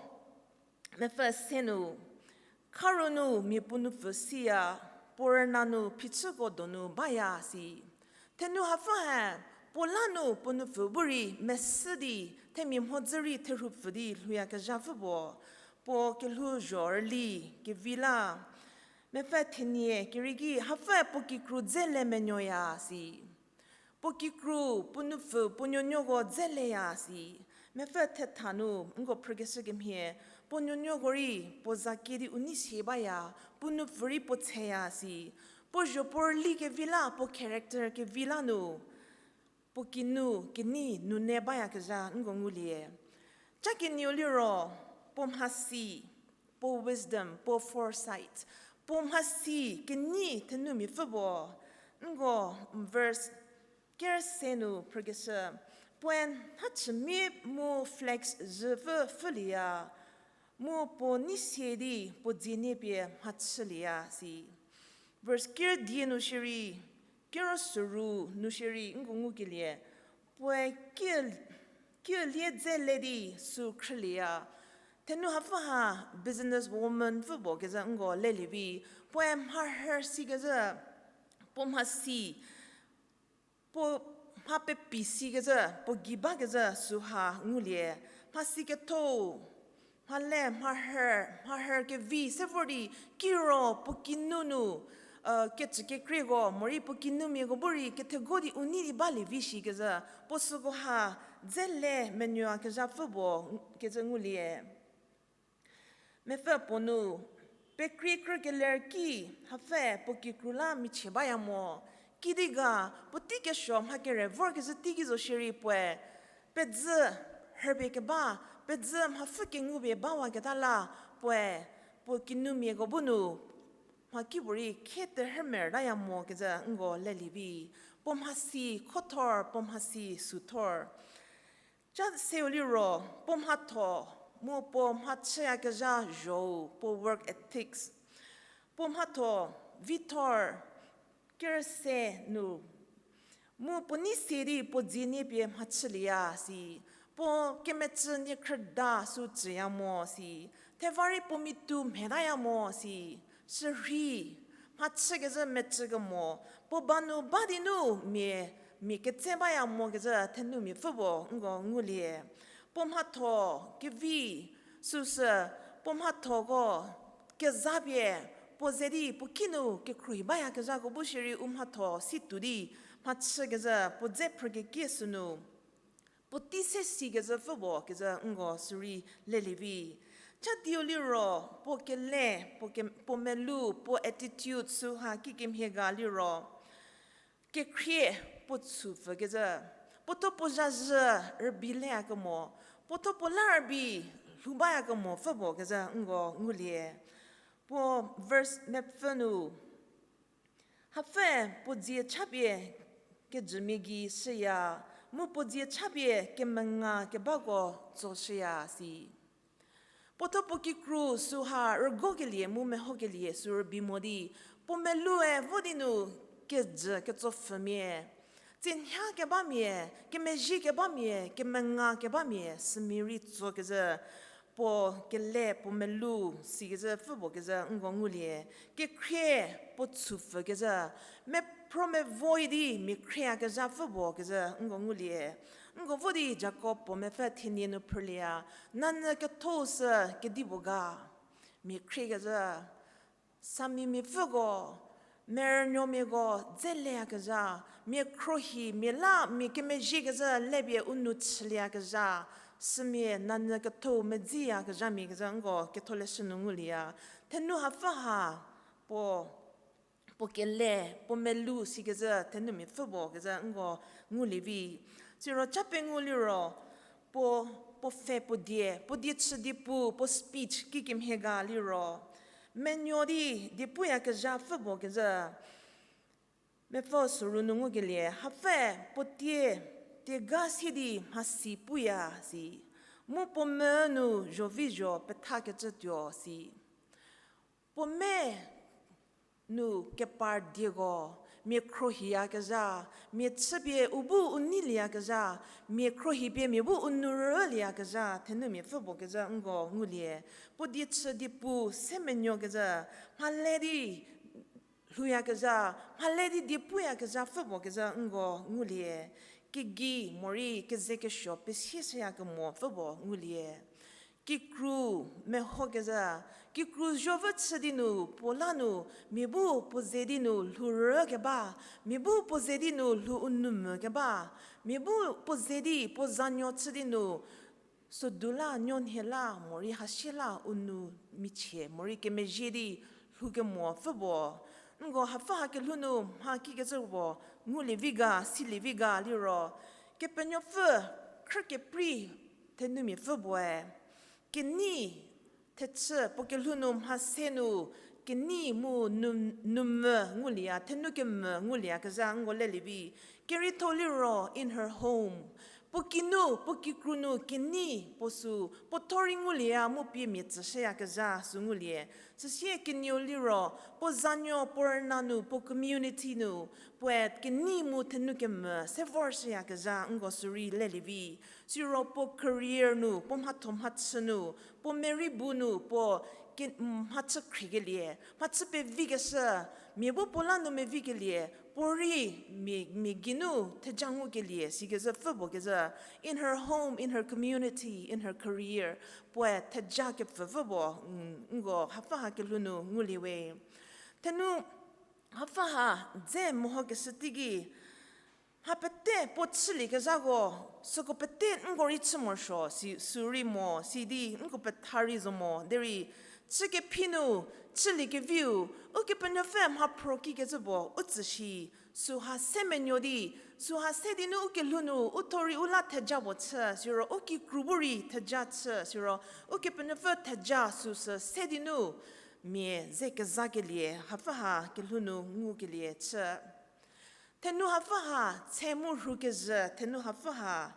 mepfü se nu, kharu nu mia puo nupfü siya, puo rüna nu phichüko donu baya si. Thenu hapfü ha, puo la nu puo nupfü bu rei mesü di, themia mhodzü rei therhupfü di lhouyakezha pfü puo, puo kelhouzho rüli kevi la. Mepfü thenie kerieki hapfü puo kikru dze le menuoya si. Puo kikru, puo nupfü, puo nuonuoko dze leya si. Mepfü thetha nu nko phrükeshü kemhie, puo nuonuoko rei puo za kie di u nei sie baya, puo nupfü rei puo tseya si. Puo zho puo rüli kevi la, puo character kevi la nu, puo kinu kenei nune bayakezha nko ngulie. Ca kenieu liro, puo mhasi, puo wisdom, puo foresight, puo mhasi kenei thenumiapfü puo, nko verse ker se nu phrükeshü, puoe nhachümia mu flax zhüpfü pfhülieya, mu puo nei sie di puo dzie nie pie mhachülieya si. Verse ker die nu shierei, kero süru nu shierei nko ngukelie, puoe kie, kielie dze le di sü khrülieya. Thenu hapfü ha business woman pfü puo kezhü nko lelie vi, puoe mha rhü sikezhü, puo mhasi, puo mha pepi sikezhü, puo gei bakezhü süha ngulie, mhasi ketho, mhale, mharhü, mharhü kevi se vor di, kiro puo kinu nu, kecükekrieko morei puo kinumiako bu rei kethego di u nei di balie vi shi kezhü, puo süko ha dze le menuoyakezhapfü puo kecü ngulie. Mepfü puo nu, pekrie krükeler ki, hapfü puo kikru la michie baya mo. Kidi ga, puotei kesuo mha kere vorkezhü teiki zo shierei puoe, pedzü rhüpie keba, pedzü mhapfü kengupie bawaketa la, puoe, puo kinumiako bu nu, mhakipuorei khie terhü merütaya mo kecü nko lelie vi. Puo mhasi khothor, puo mhasi süthor. Cha seu liro, puo mhatho, mu puo mhachüyakezha zhou, puo work ethics. Puo mhatho, vithor, kerüse nu. Mu puo nei se di puo dzie nie pie mhachülieya si. Puo kemecü niekhrüda sü tsüya mo si. Theva rei puo mitu mhetaya mo si. Sürhei, mhachükezhü mecü kemo, puo ba nu ba di nu mia, mia ketse baya mo kecü thenumiapfü puo nko ngulie. Puo mhatho, kevi, süsü, puo mhathoko, kezapie, puo ze di puo kinu kekhruohi bayakezhako bu shierei u mhatho si tuo di, mhachükezhü puo dze phrükekie sünu. Puotei se sikezhüpfü puo kecü nko sürei lelie vi. Cha dieu liro, puo kele, puo ke-, puo melou, puo attitude süha kikemhie ga liro. Kekhrie puo chüpfü kecü, puo thuo puo zhazhü rübei leya kemo, puo thuo puo la rübei lhou baya kemopfü puo kecü nko ngulie. Puo verse mepfü nu, hapfü puo dzie chapie kejümia gei shüya, mu puo dzie chapie kemenga kebako tsoshüya si. Puo thuo puo kikru süha rügokelie mu mehokelie sü rübei mo di, puo meloue vo di nu kejü ketsopfhümia, tsinhya kebamia, kemezhie kebamia, kemenga kebamia, sümia rei tsokezhü, puo kele puo melou sikezhüpfü puo kecü nko ngulie. Kekhrie puo chüpfü kecü, mephro mevoyi di mia khrieyakezhapfü puo kecü nko ngulie. Nko vo di Jakob puo mepfü thenie nu phrülieya, nanyü ketho sü kedipuo ga, mia khriekezhü, samimiapfüko, merünuomiako dze leyakezha, mia khruohi, mia la, mia kemezhiekezhü lepie u nou chülieyakezha, sümia nanyü ketho medziyakezhamia kecü nko ketholeshü nu ngulieya. Thenu hapfü ha, puo, puo kele, puo melou sikezhü thenumiapfü puo kecü nko ngulie vi. Siro cha pengou liro, puo, puo pfhe puo die, puo die chü diepu, puo speech kikemhie ga liro, menuo di diepuyakezhapfü puo kecü, mepfü soru nu ngukelie, hapfü puo tie, tie ga si di mhasi puya si, mu puo mü nu zhovizho pethakecü tuo si. Puo me nu kepar dieko, mia khruohiyakezha, mia chüpie u bu u neilieyakezha, mia khruohipie mia bu u nou rülieyakezha thenumiapfü puo kecü nko ngulie. Puo die chü diepu se menuokezha, mhale di lhouyakezha, mhale di diepuyakezhapfü puo kecü nko ngulie. Kegei morei kezekesuo pesieshüyakemopfü puo ngulie. Kikru mehokezha, kikru zhovü chü di nu puo la nu, mia bu puo ze di nu lhou rükeba, mia bu puo ze di nu lhou u nou mükeba, mia bu puo ze di puo zanuo chü di nu, sodu la, nuonhie la, morei hasie la u nou michie, morei kemezhie di lhoukemopfü puo. Nko hapfü ha kelhou nu mha kikecü puo ngulie vi ga, silie vi ga liro, Kepenuopfü khrü keprei thenumiapfü puoe, kenei thechü puo kelhou nu mha se nu, kenei mu nu, numvü ngulieya, thenu kemvü ngulieyakezha nko lelie vi. Kerietho liro in her home. Puo kinu, puo kikru nu kenei puo sü, puo thuo rei ngulieya mu pie mia tsüshüyakezha sü ngulie. Süsie kenieu liro, puo zanuo, puo rüna nu, puo community nu, puoe kenei mu thenu kemvü se vorshüyakezha nko sürei lelie vi. Siro puo career nu, puo mhatho mhachü nu, puo merei bu nu, puo ke-, mhachü khriekelie, mhachü pevikeshü, Mia bu puo la nu mevikelie, puorei mia, mia geinu theja ngukelie, sikezhü pfü puo kezhü, in her home, in her community, in her career, puoe theja kepfü pfü puo, mm, nko hapfü ha kelhou nu ngulie we. Thenu hapfü ha dze mehokeshü teiki, mha pete puo chüliekezhako, süko pete nko rei chü morosuo, si, sü rei mo, sidi nko petha rei zo mo, derei, chü kephi nu, chüliekeviu, Ukepenuopfü mhaphro kikecü puo, u tsü shi, süha se menuo di, süha se di nu u kelhou nu, u thuo rei u la theja puo chü, siro u kikru bu rei theja chü, siro Ukepenuopfü theja süsü se di nu, mia ze kezakelie, hapfü ha kelhou nu ngukelie chü. Thenu hapfü ha, tse mu rhu kezhü, thenu hapfü ha,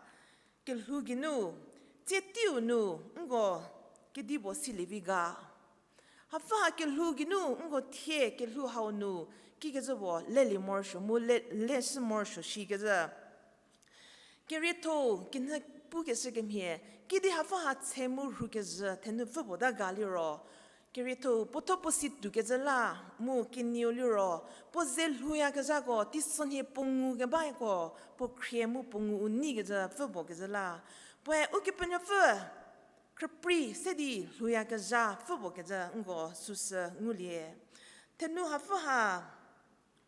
kelhou geinu, tsie teiu nu, nko kedipuo silie vi ga. Hapfü ha kelhou geinu, nko thie kelhou hau nu, kikecü puo lelie morosuo mu le, leshü morosuo shikecü. Kerietho, kinhü pukeshü kemhie, kidi hapfü ha tse mu rhu kezhü, thenu pfü puo ta ga liro. Kerietho, puo thuo puo si tuokezhü la, mu kenieu liro, puo ze lhouyakezhako, teisonhie puo ngukebako, puo khrie mu puo ngu u neikezhü pfü puo kezhü la. Puoe Ukepenuopfü, khrüprei se di lhouyakezha pfü puo kezhü nko süsü ngulie. Thenu hapfü ha,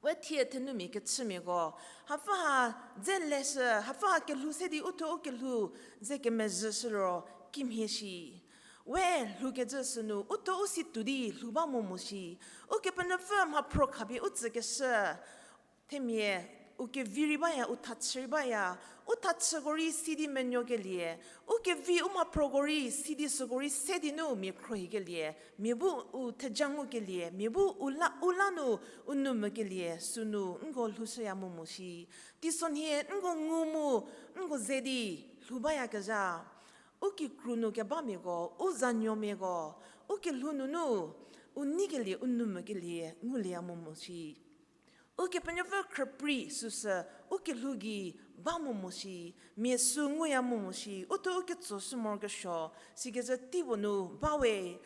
we thie thenumia kechümiako, hapfü ha dze leshü, hapfü ha kelhou se di u thuo u kelhou ze kemezhüshü liro kimhie shi. We lhoukecü sünu, u thuo u si tuo di lhou ba mo mo shi. Ukepenuopfü mhaphro khapie u tsükeshü. Themia, u kevi rei baya, u thachü rei baya, u thachüko rei sidi menuokelie, u kevi u mhaphroko rei sidi süko rei se di nu mia khruohikelie, mia bu u theja ngukelie, mia bu u la, u la nu u nou mokelie, sünu nko lhoushüya mo mo shi. Teisonhie nko ngu mu, nko ze di lhou bayakezha. U kikru nu kebamiako, u zanuomiako, u kelhou nunu, u neikelie, u nou mokelie, ngulieya mo mo shi. Ukepenuopfü khrüprei süsü, u kelhou gei ba mo mo shi, mia sü nguya mo mo shi, u thuo u ketsoshü morokesuo, sikecü teipuo nu ba we.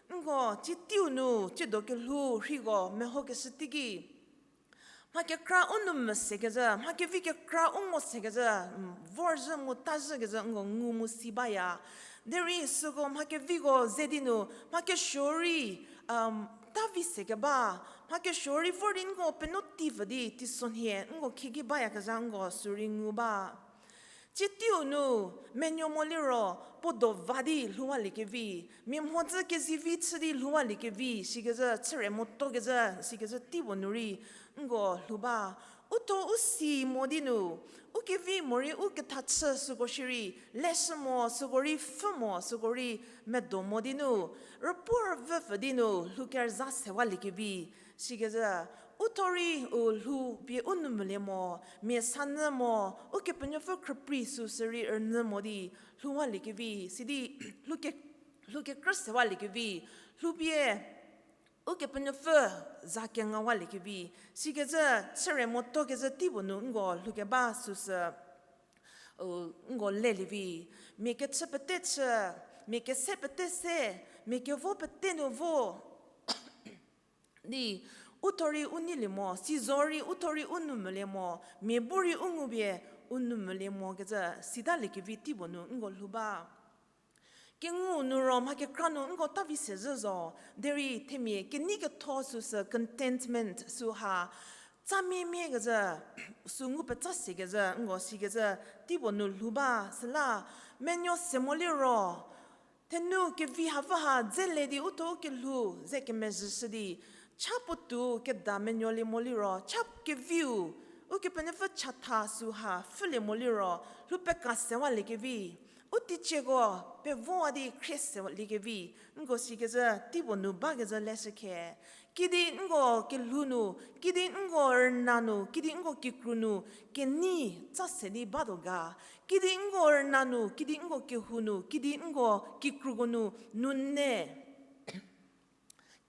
Nko, tsie teiu nu, tsiedo kelhou rheiko mehokeshü teiki. Mha kekra u nou mo sekecü, mha kevi kekra u ngo sekecü, vorzhü mu tazhükezhü nko ngu mu si baya. Derei süko mha keviko ze di nu, mha kesuo rei, ta vi sekeba, mha kesuo rei vor di nko penuo ti pfü di teisonhie nko khieki bayakezha nko sü rei ngu ba. Tsie teiu nu, menuo mo liro, puo do va di lhouwaliekevi, mia mhodzü kezivi chü di lhouwaliekevi, sikecü chüre motokezhü, sikecü teipuo nu rei, nko lhou ba. U thuo u si mo di nu, u kevi morei u kethachü süko shierei, leshü mo, süko rei pfhü mo, süko rei medo mo di nu, rüpuo rüvüpfü di nu, lhou kerüza sewaliekevi, sikecü, u thuo rei u lhou pie u nou molie mo, mia sanyü mo, Ukepenuopfü khrüprei süsü rei rünyü mo di, lhouwaliekevi, sidi, lhou ke, lhou kekrü sewaliekevi, lhou pie, Ukepenuopfü za kengawaliekevi, sikecü chüre motokezhü teipuo nu nko lhou keba süsü, u, nko lelievi, mia kechü pete chü, mia kese pete se, mia kevo pete nu vo di, u thuo rei u neilie mo, si zo rei u thuo rei u nou molie mo, mia bu rei u ngupie u nou molie mokecü, sitaliekevi teipuo nu nko lhou ba. Kengu nu ro mha kekra nu nko ta vi sezhü zo, derei themia kenei ketho süsü contentment süha, tsa miemiekezhü, sü ngu petsa sekezhü, nko sikecü, teipuo nu lhou ba, süla, menuo se mo liro, thenu kevi hapfü ha dze le di u thuo u kelhou ze kemezhüshü di, cha puotou keda menuolie mo liro, cha keviu, Ukepenuopfü chatha süha pfhülie mo liro, lhou peka sewaliekevi, u teicieko pevowa di khrie sewaliekevi, nko sikecü teipuo nu bakezhü leshükhe. Kidi nko kelhou nu, kidi nko rüna nu, kidi nko kikru nu, kenei tsa se di batuo ga. Kidi nko rüna nu, kidi nko kehou nu, kidi nko kikruko nu, nune.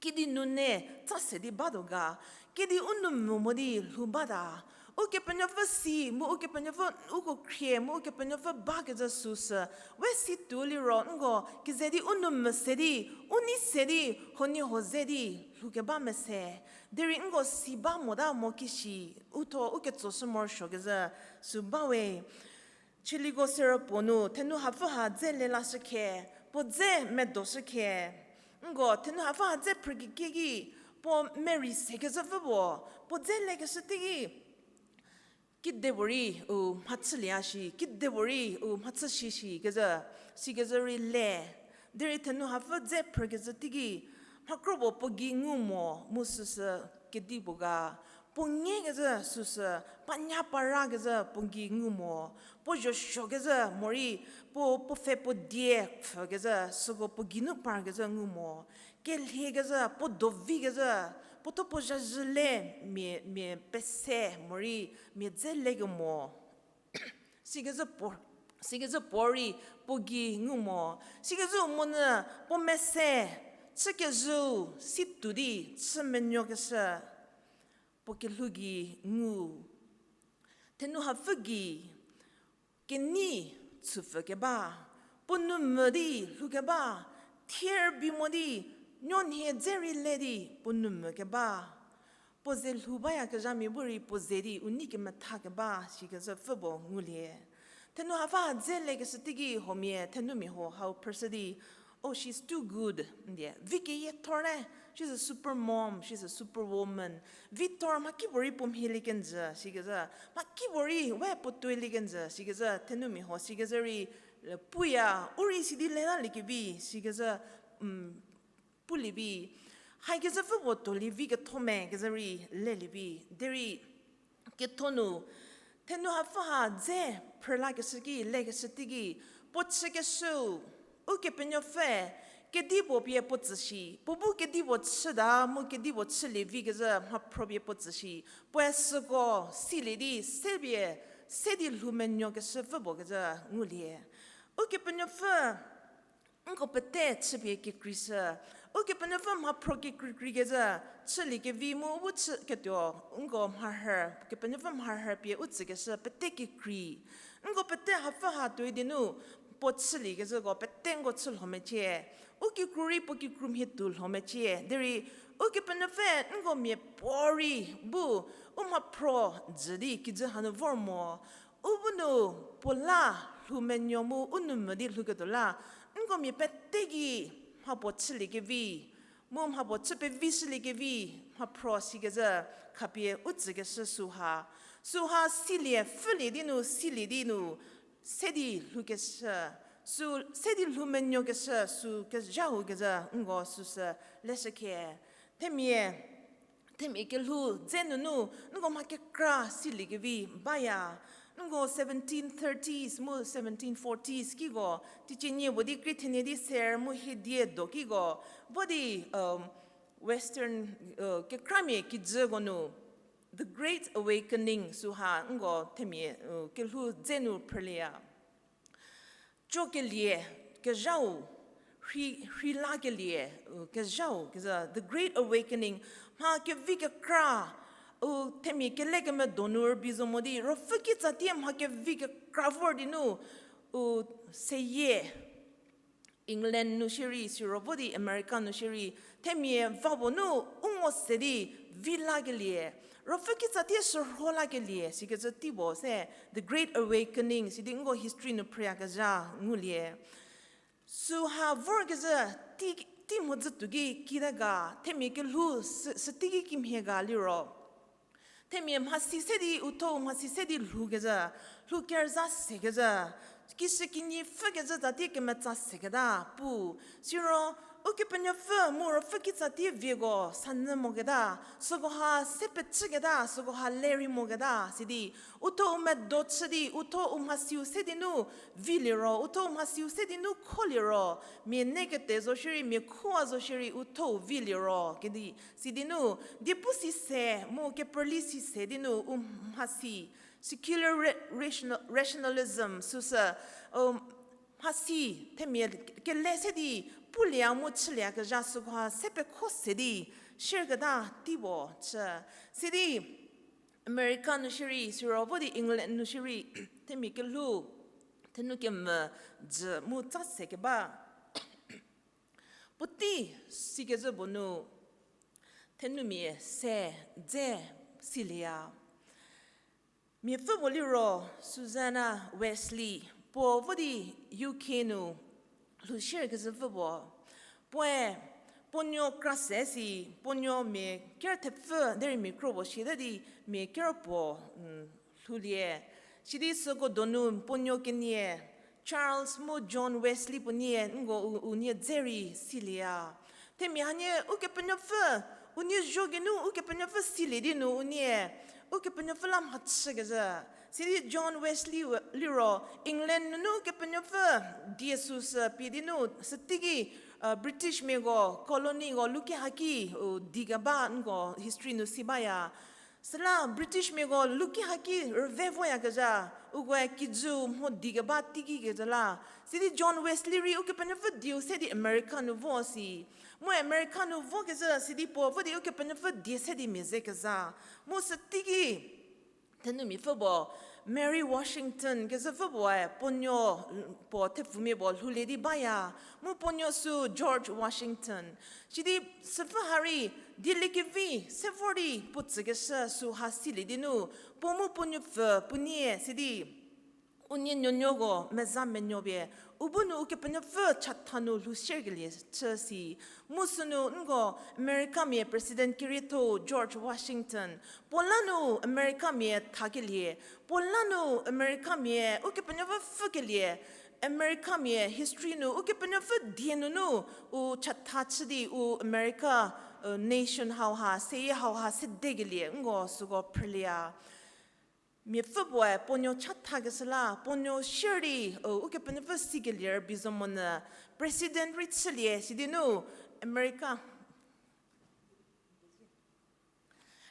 Kidi nune tsa se di batuo ga. Kidi u nou mo mo di lhou bata. Ukepenuopfü si, mu Ukepenuopfü uko khrie, mu Ukepenuopfü bakezhü süsü, we si tuo liro, nko, keze di u nou mese di, u nei se di, huoniehuo ze di, lhoukeba mese. Derei nko si ba mota mo kishi, u tho, u ketsoshü morosuokezhü, sü ba we. Chiliko serü puo nu, thenu hapfü ha dze lelashü khe, puo dze medoshü khe. Nko, thenu hapfü ha dze phrükekie ki, puo merei sekezhü pfü puo, puo dze lekeshü teiki, kidepuorei u mhachülieya shi, kidepuorei u mhachü shishi kezhü, sikezhü rei le. Derei thenu hapfü dze phrükezhü teiki, mhakro puo puo gei ngu mo, mu süsü kedipuo ga, puo ngekezhü süsü, panya parakezhü puo gei ngu mo, puo zhosuokezhü morei, puo, puo pfhe puo die pfükezhü, süko puo geinu parkezhü ngu mo, kelhiekezhü, puo dovikezhü, puo thuo puo zhazhü le mia, mia pese morei, mia dze lekemo. Sikezhü puo, sikezhü puorei puo gei ngu mo. Sikezhü monyü puo mese, chükezhüu si tuo di chü menuokeshü, puo kelhou gei ngu. Thenu hapfü gei, kenei chüpfü keba, puo nou mvü di lhoukeba, thier bi mo di, nuonhie dze rei le di puo nou mvü keba. Puo ze lhou bayakezhamia bu rei puo ze di u nei kemetha keba, sikezhü pfü puo ngulie. Thenu hapfü ha dze lekeshü teiki huomia thenumia huo hau phrüshü di, Oh, she's too good, ndie. Vi keyiethor ne, she's a super mom, she's a super woman. Vithor mhakipuorei puo mhielie kenjü, sikezhü. Mhakipuorei we puo tuoilie kenjü, sikezhü, thenumia huo, sikezhü rei, puya, u rei sidi lelaliekevi, sikezhü, pulie vi. Haikezhü pfü puo tuolie vi ketho me, kezhü rei lelie vi. Derei, ketho nu, thenu hapfü ha dze phrülakeshü ki, lekeshü teiki, puo chükeshüu, Ukepenuopfü, kedipuo pie puo tsü shi, puo bu kedipuo chüta mu kedipuo chülie vi kezhü mhaphro pie puo tsü shi, puoe süko silie di, se pie, se di lhou menuokeshü pfü puo kezhü ngulie. Ukepenuopfü, nko pete chüpie kekreishü. Ukepenuopfü mhaphro kekreikrei kezhü, chüliekevi mu u bu chüketuo, nko mharhü, Kepenuopfü mharhü pie u tsükeshü pete kekrei. Nko pete hapfü ha tuoi di nu, puo chülie kezhüko pete nko chü lho mecie. U kikru rei puo kikru mhie tuo lho mecie. Derei, Ukepenuopfü nko miapuorei bu, u mhaphro jü di kijü hanu vor mo. U bu nu puo la lhou menuo mu u nou mvü di lhouketuo la, nko mia pete gei mhapuo chüliekevi, mu mhapuo chü pevishüliekevi, mhaphro sikezhü khapie u tsükeshü süha. Süha silie, pfhülie di nu, silie di nu, se di lhoukeshü, sü, se di lhou menuokeshü, sü kezhau kezhü, nko süsü leshü khe. Themia, themia kelhou dze nunu, nko mha kekra siliekevi baya. Nko seventeen thirties mu seventeen forties kiko, teicie nie puo di krie thenie di ser mu hie die do kiko, vo di, um, Western, uh, kekramia kijüko nu, The Great Awakening süha nko themia, uh, kelhou dze nu phrülieya. Cokelie kezhau, rhei, rhei lakelie, uh, kezhau, kezhü, The Great Awakening, mha kevi kekra, u themia kele kemedo nu rübei zo mo di, ruopfü kitsatie mha kevi kekra vor di nu, u seyie, England nu shierei, siro vo di America nu shierei, themia va puo nu u ngo se di vi lakelie, ruopfü kitsatie shürho lakelie, sikecü tei puo se, The Great Awakening, sidi nko history nu phrüyakezha ngulie. Süha vorkezhü tei, tei mhodzü tuo ki kite ga, themia kelhou sü, süteiki kimhie ga liro, themia mhasi se di utho mhasi se di lhoukezhü, lhou kerüza sekezhü, kishükinyi pfhükezhü tsatie kemetsa seketa pu. Siro, Ukepenuopfü mu ruopfü kitsatie vieko sanyü moketa, sükoha se pecüketa, sükoha le rei moketa, sidi, utho u medo chü di, utho u mhasiu se di nu viliro, utho u mhasiu se di nu kholiro, mia ne kete zo shierei, mia khua zo shierei, utho u viliro, kedi, sidi nu, diepu si se, mu keperli si se di nu, u mhasi, secular ra-, rational-, rationalism, süsü, u mhasi, themia kele se di, pulieya mu chülieyakezha sükoha se pekho se di, shierketa tei puo chü. Sidi, America nu shierei, siro vo di England nu shierei, themia kelhou, thenu kemvü dzü mu tsa se keba. Puotei sikezhü puo nu, thenumia se dze silieya. Miapfü puo liro Susanna Wesley, puo vo di U K nu lhou shierkezhü pfü puo. Puoe puo nuo kra se si, puo nuo mia ker thepfü derei mia kro puo shie di mia ker puo, mm, lhoulie. Sidi süko donu puo nuo kenie, Charles mu John Wesley puo nie, nko u, unie dze rei silieya. Themia hanie Ukepenuopfü, unie zho geinu Ukepenuopfü silie di nu unie Ukepenuopfü la mhachükezhü. Sidi John Wesley we-, liro England nunu Ukepenuopfü die süsü pie di nu süteiki, uh, British miako colonyko luki haki, u, di keba nko history nu si baya. Süla British miako luki haki rüve voyakezha, ukoe kijüu mho di keba teiki kezhü la. Sidi John Wesley rei Ukepenuopfü dieu se di America nu vo si. Mu America nu vokezhü sidi puo vo di Ukepenuopfü die se di mia ze keza. Mu süteiki, thenumia pfü puo, Mary Washington kezhü pfü puoe puo nuo, puo thepfumia puo lhoulie di baya, mu puo nuo sü George Washington. Sidi süpfü ha rei dieliekevi se vor di puo tsükeshü süha silie di nu, puo mu puo nuopfü puo nie sidi unie nuonuoko meza menuo pie, u bu nu Ukepenuopfü chatha nu lhou shierkelie chü si. Mu sünu nko Americamia President kerietho George Washington, puo la nu Americamia thakelie, puo la nu Americamia Ukepenuopfü pfhükelie, Americamia history nu Ukepenuopfü die nunu u chatha chü di u America, uh, nation hauha, seyie hauha sedekelie nko süko phrülieya. Miapfü puoe puo nuo chathakeshü la, puo nuo shierei, uh, Ukepenuopfü sikelie rübei zo monyü, President rei chülie sidi nu, America,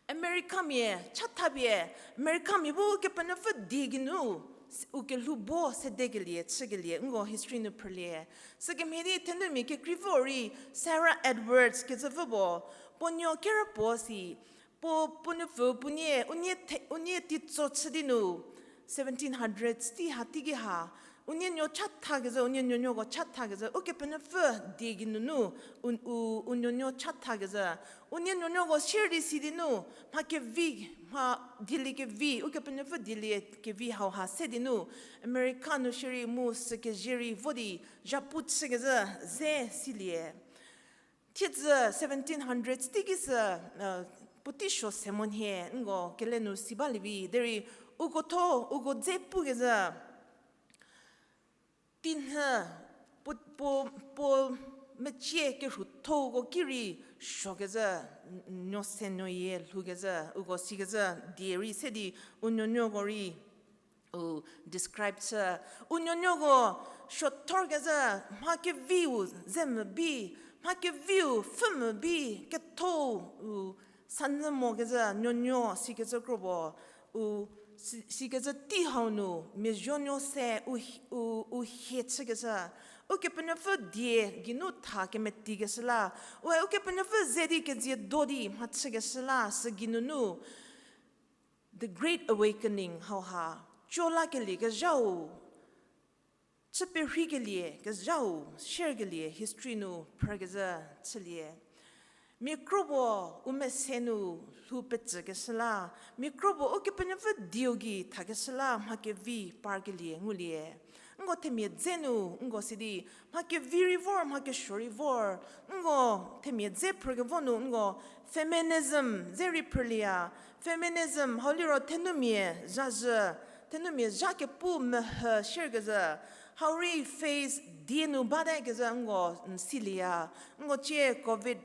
Americamia chathapie, Americamia bu Ukepenuopfü die geinu, s-, u kelhou bo sedekelie, chükelie nko history nu phrülie. Sükemhie di thenumia kekreipfüu rei Sarah Edwards kezhü pfü puo, puo nuo kerü puo si, puo, puo nuopfü puo nie, unie the-, unie teitso chü di nu, seventeen hundreds tei ha teiki ha, unie nuo chathakezhü, unie nuonuoko chathakezhü, Ukepenuopfü die geinunu, u, u, u nuonuo chathakezhü, unie nuonuoko sier di si di nu, mha kevi, mha dieliekevi, Ukepenuopfü dieliekevi hauha se di nu, America nu shierei mu sükezhie rei vo di, zhapu chükezhü, ze silie. Thiedzü seventeen hundreds teiki sü, uh, puotei suo se monyü, nko kele nu si balie vi, derei uko tho, uko dze pukezhü, teinhü, puo, puo, puo mecie kerhuthouko ki rei suokezhü, n-, nuo se nuoyie lhoukezhü, uko sikezhü, die rei se di u nuonuoko rei u describe chü, u nuonuoko suothorkezhü, mha keviu ze mvü bi, mha keviu pfhü mvü bi, kethou u sanyü mokezhü nuonuo sikezhü kro puo, u si-, sikezhü tei hau nu, mia zuonuo se u, u, u hie chükezhü, Ukepenuopfü die geinu tha kemetikeshü la, we Ukepenuopfü ze di kezie do di mhachükeshü la, sü geinunu, The Great Awakening hauha, co lakelie kezhau, chü perheikelie kezhau, share kelie history nu phrükezhü chülie. Mia kro puo u mese nu lhou pecükeshü la, mia kro puo Ukepenuopfü dieu gei thakeshü la mha kevi parkelie ngulie. Nko themia dze nu, nko sidi, mha kevi rei vor, mha kesuo rei vor, nko themia dze phrükevo nu, nko feminism dze rei phrülieya, feminism hau liro thenumia zhazhü, thenumia zha kepu mehü shierkezhü, hau rei phase die nu bate kezhü nko n silieya, nko cie covid,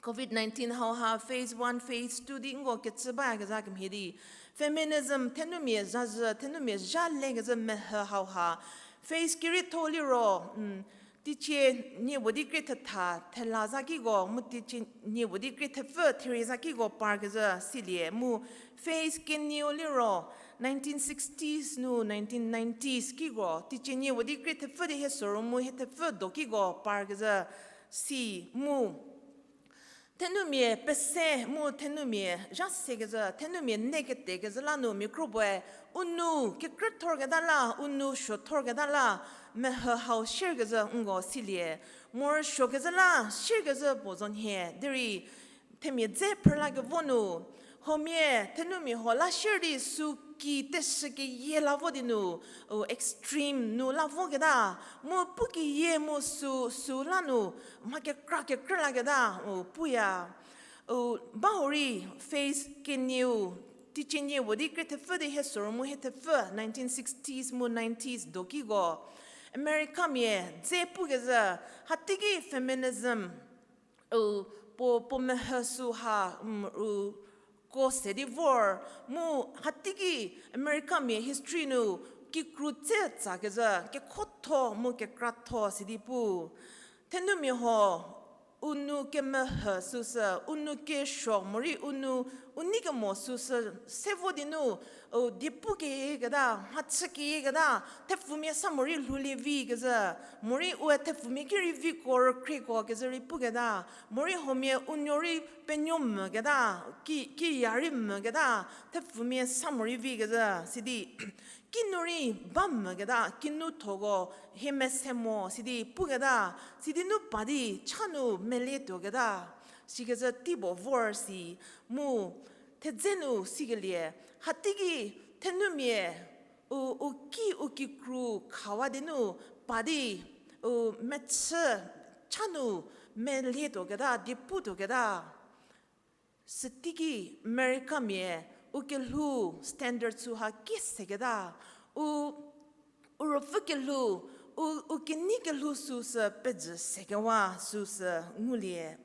covid nineteen hauha phase one, phase two di nko kecü bayakezha kemhie di, feminism thenumia zhazhü, thenumia zha lekezhü mehü hauha, phase kerietho liro, mm, teicie nie puo di krie thetha, thela za kiko, mu teicie nie puo di krie thepfü, therie za kiko parkezhü silie, mu phase kenieu liro, nineteen sixties nu nineteen nineties kiko, teicie nie puo di krie thepfü di hie soru mu hie thepfü do kiko parkezhü si, mu Thenumia pese mu thenumia zha sekezhü, thenumia ne ketekezhü la nu mia kro puoe, u nou kekrüthorketa la, u nou suothorketa la, mehü hau sierkezhü nko silie. Morei suokezhü la sierkezhü puo zo nhie, derei themia dze phrülakevo nu, huomia thenumia huo la sier di sü ki teshü keyie la vo di nu, u extreme nu la voketa, mu pu keyie mu sü, sü la nu, mha kekra kekrü laketa, u puya. U, ba hurei phase kenieu, teicie nie puo di krie thepfü di hie sorou mu hie thepfü, nineteen sixties mu nineties dokiko, Americamia dze pukezhü, hateiki feminism, u, puo, puo mehü sü ha, u, ko se di vor, mu hateiki Americamia history nu kikru tse tsakezhü, kekhotho mu kekratho sidi pu. Thenumia huo, u nou kemehü süsü, u nou kesuo morei u nou, u nei kemo süsü, se vo di nu, u, diepu keyieketa, mhachü keyieketa, thepfumia sa morei lhoulie vikezhü, morei ue thepfumia ki rei viko rükrieko kezhü rei puketa, morei huomia u nuo rei penuo mvüketa, ki, kiya rei mvüketa, thepfumia sa morei vikezhü, sidi, kinu rei ba mvüketa, kinu thoko, hie mese mo, sidi puketa, sidi nu pa di, cha nu melie tuoketa, sikezhü teipuo vor si, mu, thedze nu sikelie, hateiki, thenumia, u, u ki, u kikru khawa di nu, pa di, u mechü, cha nu, melie tuoketa, diepu tuoketa. Süteiki Americamia, u kelhou standard sü ha ki seketa, u, u ruopfü kelhou, u, u kenei kelhou süsü pejü sekewa süsü ngulie.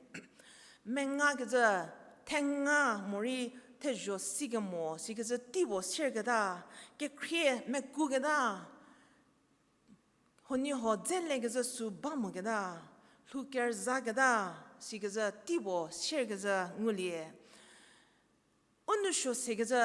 Mengakezhü, thenga morei thezho sikemo, sikezhü teipuo sierketa, kekhrie mekuketa, huoniehuo dze lekezhü sü ba moketa, lhou kerzaketa, sikezhü teipuo sierkezhü ngulie. U nou suo sekezhü,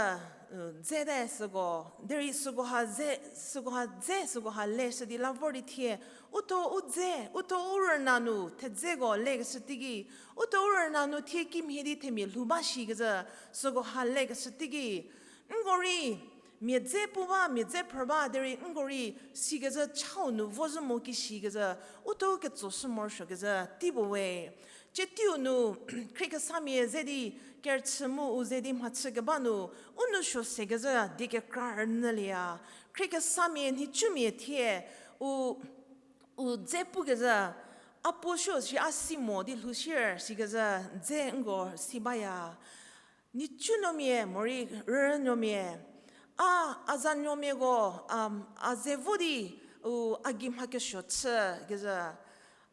u, dzete süko, derei süko ha dze, süko ha dze, süko ha leshü di la vor di thie, u tho u dze, u tho u rüna nu thedzeko lekeshü teiki, u tho u rüna nu thie kimhie di themia lhou ba shikezhü, süko ha lekeshü teiki, nko rei, mia dze pu ba, mia dze phrü ba, derei nko rei sikezhü chau nu vozhü mo ki shikezhü, u tho ketsoshü morosuokezhü teipuo we. Tsie teiu nu, khriekesamia ze di kerüchü mu u ze di mhachü keba nu, u nou suo sekezhü die kekra rünyülieya. Khriekesamia nhicumia thie, u, u dze pukezhü, a puo suo shi a si mo di lhou sier sikezhü dze nko si baya. Nhicunuomia morei rünuomia, a, a zanuomiako, a, a ze vo di, u, a gei mha kesuo chükezhü.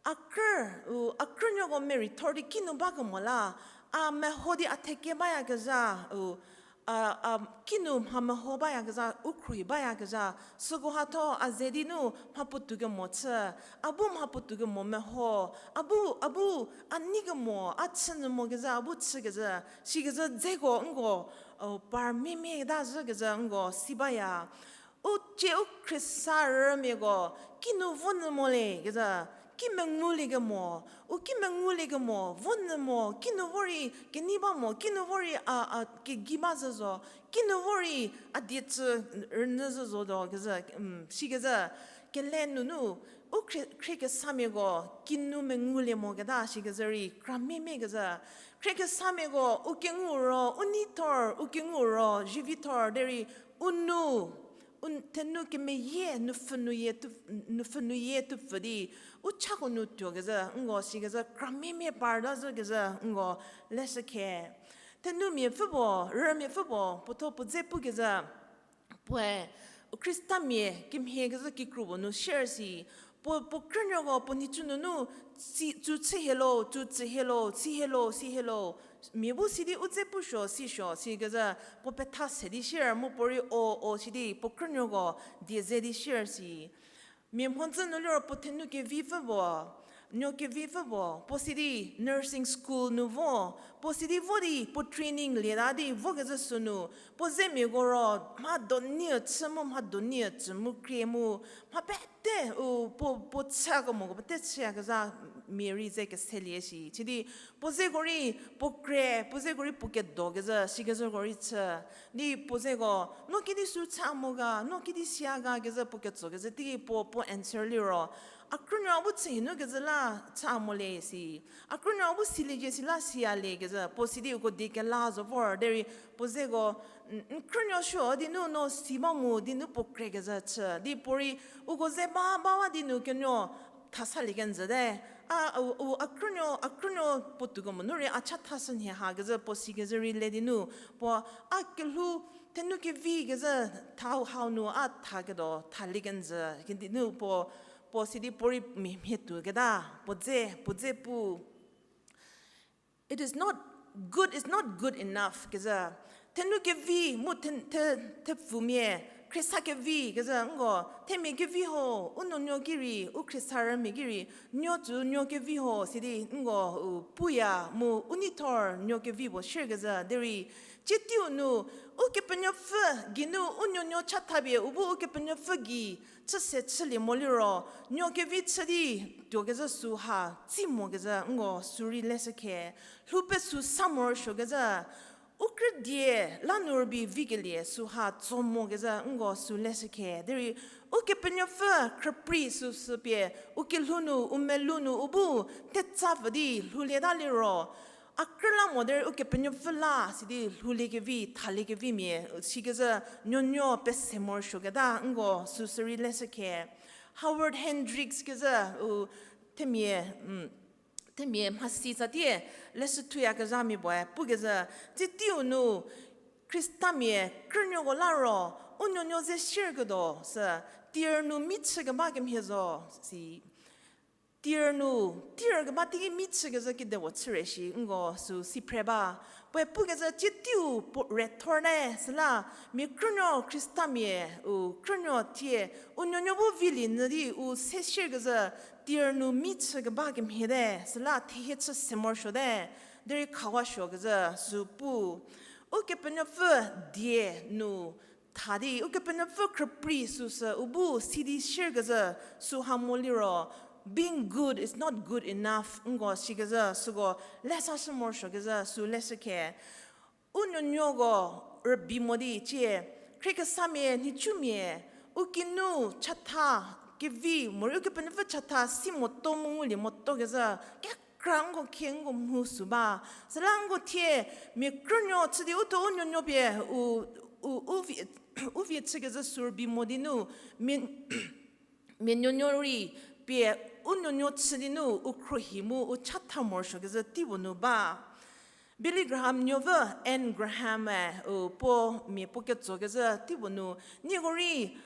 A krü, u, a krünuoko merei thor di kinu bakemo la, a meho di a theke bayakezha, u, a, a, kinu mha meho bayakezha, u khruohi bayakezha, süko hatho a ze di nu mha puotou kemo chü, a bu mha puotou kemo meho, a bu, a bu, a nei kemo, a chünyü mokezha, a bu chükezhü, sikezhü dzeko nko, u, par miemieta zhükezhü nko si baya. U tsie u khriesarümiako, kinu vo nyü mo le kezhü, ki mengulie kemo, u ki mengulie kemo, vo nyü mo, kinu vo rei kenei ba mo, kinu vo rei a, a, kegei ba zhü zo, kinu vo rei a die cü rünyü zhü zotuo kezhü, sikezhü, kele nunu, u khrie, khriekesamiako, kinu mengulie moketa sikezhü rei kra miemiekezhü. Khriekesamiako, u kengu ro, u nei thor, u kengu ro, zivi thor, derei u nou, u thenu kemeyie, nupfhü nuyie tu, nupfhü nuyie tupfü di, u chako nu tuokezhü nko sikezhü kra miemie parta zhükezhü nko leshü khe. Thenumiapfü puo, rümiapfü puo, puotho puo dze pukezhü, puoe, u Khristamia kemhie kezhü kikru puo nu share si, puo, puo krünuoko puo nhicu nunu, si, tsü chü hielo, tsü tsü hielo, si hielo, si hielo, mia bu sidi u dze pusuo, sisuo, sikezhü, puo petha se di share, mu puo rei o, o, sidi, puo krünuoko, die ze di share si. Mia mhodzü nu liro puo thenu kevipfü puo, nuo kevipfü puo, puo sidi nursing school nu vo, puo sidi vo di, puo training lieta di, vokezhü sünu, puo zemiako ro, mha doniü chü mu, mha doniü chü mu, krie mu, mha pete, u, puo, puo chükemoko pete chüyakezha, mia rei ze keselie shi. Sidi puo zeko rei puo kre, puo zeko rei puo kedo kezhü, sikezhüko rei chü. Di puo zeko, no kidi sü cha mo ga, no kidi sia ga kezhü puo ketso kezhü, teiki puo, puo answer liro, a krünuo a bu chü hinu kezhü la cha mo le si. A krünuo a bu siliecie si la siya le kezhü, puo sidi uko die kela zo vor, derei puo zeko, n krünuo suo di nu no si ba mu di nu puo kre kezhü chü. Di puo rei uko ze ba, bawa di nu kenuo thasalie kenjüte. A, u, u, a krünuo, a krünuo puo tuko mo nu rei a cha thashü nhie ha kezhü puo sikezhü rei le di nu, puo a kelhou thenu kevi kezhü tha hau nu a tha kedo thalie kenjü. Kedi nu puo, puo sidi puo rei mia mhie tuo keta, puo dze, puo dze pu. It is not good, it's not good enough kezhü. Thenu kevi mu the, the, thepfumia, Khrista kevi kezhü nko, themia kevi ho, u nuonuo ki rei, u Khrista rümia ki rei, nuo tsü nuo kevi ho, sidi nko, u puya mu u neithor nuo kevi puo shie kezhü, derei, tsie teiu nu, Ukepenuopfü geinu u nuonuo chathapie, u bu Ukepenuopfü gei chü se chülie mo liro, nuo kevi chü di tuokezhü sü ha, tsi mo kezhü nko sü rei leshü khe, lhou pesü sa morosuo kezhü, u krüdie la nu rübei vikelie sü ha tso mo kezhü nko sü leshü khe, derei Ukepenuopfü khrüprei süsü pie, u kelhou nu, u melou nu, u bu tetsa pfü di lhoulieta liro, a krü la mo derei Ukepenuopfü la, sidi lhoulie kevi, thalie kevimia, sikezhü nuonuo pese morosuo keta nko süsü rei leshü khe. Howard Hendricks kezhü, u, themia, themia mhasi tsatie, leshü thuyakezhamia puoe, pukezhü, tsie teiu nu, Khristamia, krünuoko la ro, u nuonuo ze shierketuo, sü, tir nu mi chü keba kemhie zo, si. Tir nu, tir keba teiki mi chükezhü kidepuo chüre shi, nko sü si phre ba. Puoe pukezhü tsie teiu puo rethorte, süla, mia krünuo Khristamia, u krünuo thie, u nuonuo bu vilie nyü di u se shierkezhü, tir nu mi chü keba kemhiete, süla thehie chü se morosuote, derei khawasuo kezhü sü pu. Ukepenuopfü die nu tha di, Ukepenuopfü khrüprei süsü u bu sidi shierkezhü sü ha mo liro, being good is not good enough, nko sikezhü süko lesashü morosuo kezhü sü leshü khe. U nuonuoko rübei mo di cie, khriekesamia, nhicumia, u kinu chatha kevi, morei Ukepenuopfü chatha si moto mu ngulie moto kezhü, kekra nko khie nko mhu sü ba. Süla nko thie, mia krünuo chü di u thuo u nuonuo pie, u, u, u vie, u vie chükezhü sü rübei mo di nu, mia, mia nuonuo rei pie u nuonuo chü di nu u khruohi mu u chatha morosuo kezhü teipuo nu ba. Billy Graham nuopfü, Anne Graham-e, u puo mia puo ketso kezhü teipuo nu, nieko rei,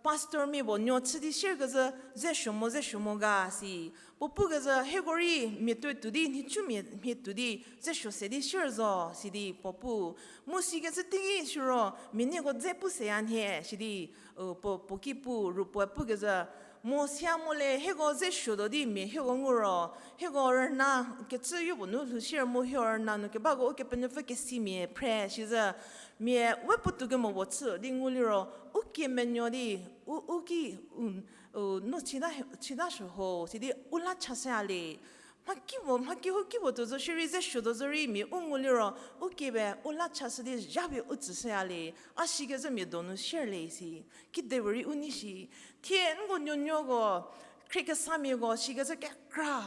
pastormia puo nuo chü di shierkezhü, ze suo mo, ze suo mo ga si. Puo pukezhü, hieko rei mia tuo tuo di, nhicumia mhie tuo di, ze suo se di shier zo, sidi puo pu. Mu sikezhü teiki siro, mia nieko dze pu seya nhie, sidi, u, puo, puo ki pu, ru puoe pukezhü, mo sia mo le, hieko ze suotuo di mia hieko ngu ro, hieko rüna kecü yopuo nu lhou shie mu hieko rüna nu kebako Ukepenuopfü kesimia phre shizhü, mia we puotou kemo puo chü di ngu liro, u kiemenuo di, u, u ki, u, u, no chita, chita suo ho, sidi u la chashüya le. Mha kipuo, mha kehoukipuo tuo zo shierei ze suotuo zorei mia u ngu liro, u kiepie u la chashü di zhapie u tsüshüya le. A sikezhü mia donu share le si. Kidepuorei u nei shi. Thie nko nuonuoko, khriekesamiako sikezhü kekra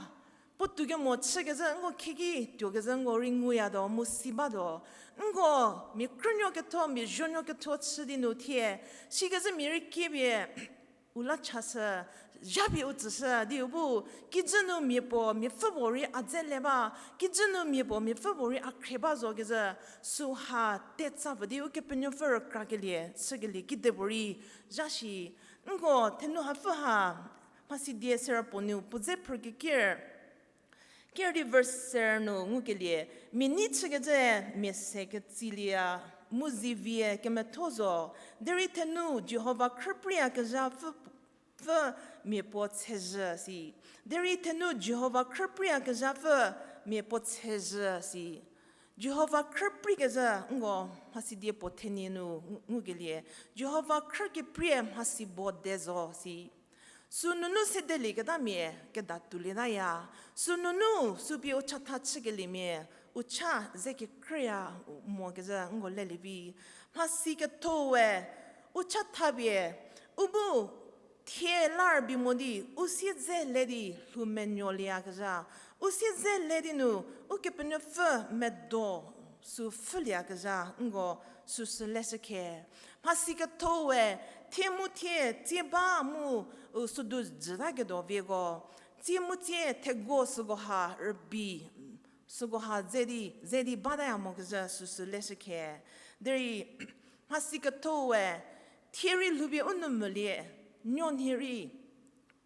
puotou kemo chükezhü nko khieki tuokezhü nko rei nguyatuo mu si batuo. Nko mia krünuo ketho, mia zuonuo ketho chü di nu thie, sikezhü mia rei kiepie u la chashü, zhapie u tsüshü di u bu, kijü nu mia puo, miapfü puo rei a dze le ba, kijü nu mia puo, miapfü puo rei a khrie ba zo kezhü, süha tetsa pfü di Ukepenuopfü rükrakelie chükelie kidepuorei zha shi. Nko thenu hapfü ha, mhasidie sera puo nu puo dze phrükeker, ker di verse ser nu ngukelie, mia nei chükezhü mia se ketsiliya, mu zivie kemetho zo, derei thenu Jihova khrüpreiyakezhapfü pfü mia puo tshezhü si. Derei thenu Jihova khrüpreiyakezhapfü mia puo tshezhü si. Jihova khrüpreikezhü nko mhasidie puo thenie nu ngukelie, Jihova khrü keprie mhasi bo de zo si. Sünunu sedelieketa mia kedatuolietaya. Sünunu sü pie u chatha chükeliemia, u cha ze kekrüya mo kezhü nko lelie vi. Mhasi ketho-ue, u chatha pie, u bu thie la rübei mo di, u siedze le di lhou menuolieyakezha. U siedze le di nu, Ukepenuopfü medo sü pfhülieyakezha nko süsü leshükhe. Mhasi ketho-ue, thie mu thie, tsie ba mu, u südu jütaketuo vieko. Tsie mu tsie thego süko ha rübei, süko ha ze di, ze di bataya mo kezhü süsü leshükhe. Derei, mhasi ketho-ue, thie rei lhoupie u nou molie, nuonhie rei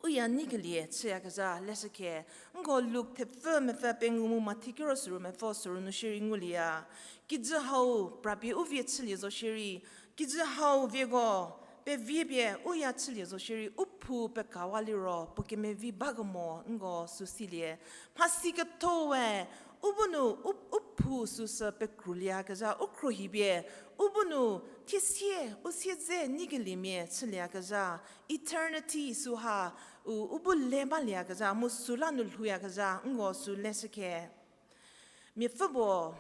u ya nyikelie chüyakezha leshükhe. Nko Luk thepfü mepfü pengou mu Mathi kiro süru mepfü süru nu shierei ngulieya. Kijü hau prapie u vie chülie zo shierei, kijü hau vieko pevie pie u ya chülie zo shierei, u phou pekawa liro puo kemevi bakemo nko sü silie. Mhasi ketho-ue, u bu nu u, u phou süsü pekrulieyakezha u khruohi pie, u bu nu thiesie, u siedze nyikeliemia chülieyakezha, eternity süha, u, u bu le balieyakezha mu süla nu lhouyakezha nko sü leshükhe. Miapfü puo,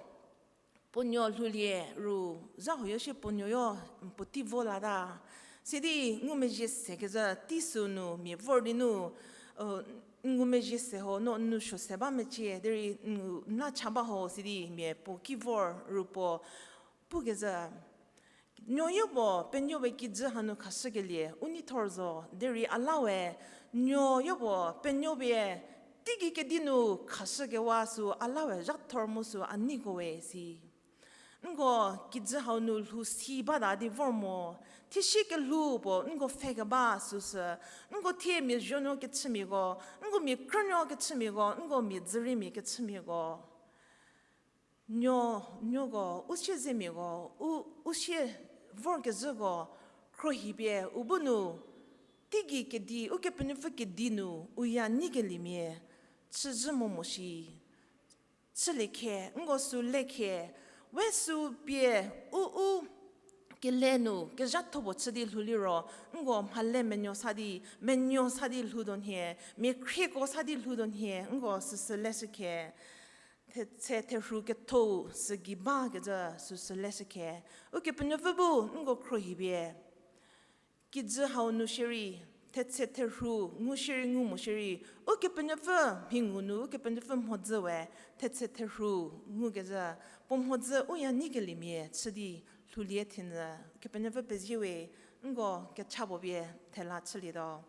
puo nuo lhoulie ru, zha huoyo shie puo nuoyo, puotei vo lata. Sidi ngumezhie sekezhü tei sünu mia vor di nu, ngumezhie se ho no n nou suo se ba mecie, derei n la cha ba ho sidi mia puo ki vor ru puo, pukezhü. Nuoyo puo penuopie kijü hanu khashükelie u neithor zo, derei a la we, nuoyo puo penuopie teigei kedi nu khashükewa sü a la we zhathor mu sü a neiko we si. Nko kijü hau nu lhou si bata di vor mo, thiesie kelhou puo nko pfhe keba süsü, nko thie mia zuonuo kechümiako, nko mia krünuo kechümiako, nko mia dzüriemia kechümiako. Nuo, nuoko, u siezemiako, u, u sie vorkezhüko, khruohi pie u bu nu, teigei kedi, Ukepenuopfü kedi nu u ya nyikeliemia chüzhü mo mo shi. Chülie khe, nko sü le khe, we sü pie u, u kele nu kezhatho puo chü di lhou liro, nko mhale menuo sa di, menuo sa di lhou do nhie, mia khrieko sa di lhou do nhie, nko süsü leshükhe. Thetse therhu ketho-u sü gei bakecü süsü leshükhe. Ukepenuopfü bu nko khruohi pie kijü hau nu shierei, thetse therhu ngu shierei ngu mo shierei, Ukepenuopfü mhi ngu nu Ukepenuopfü mhodzü we, thetse therhu ngukezhü, puo mhodzü u ya nyikeliemia chü di lhoulie thienü, Ukepenuopfü pezie we, nko kecha puo pie thela chülietuo.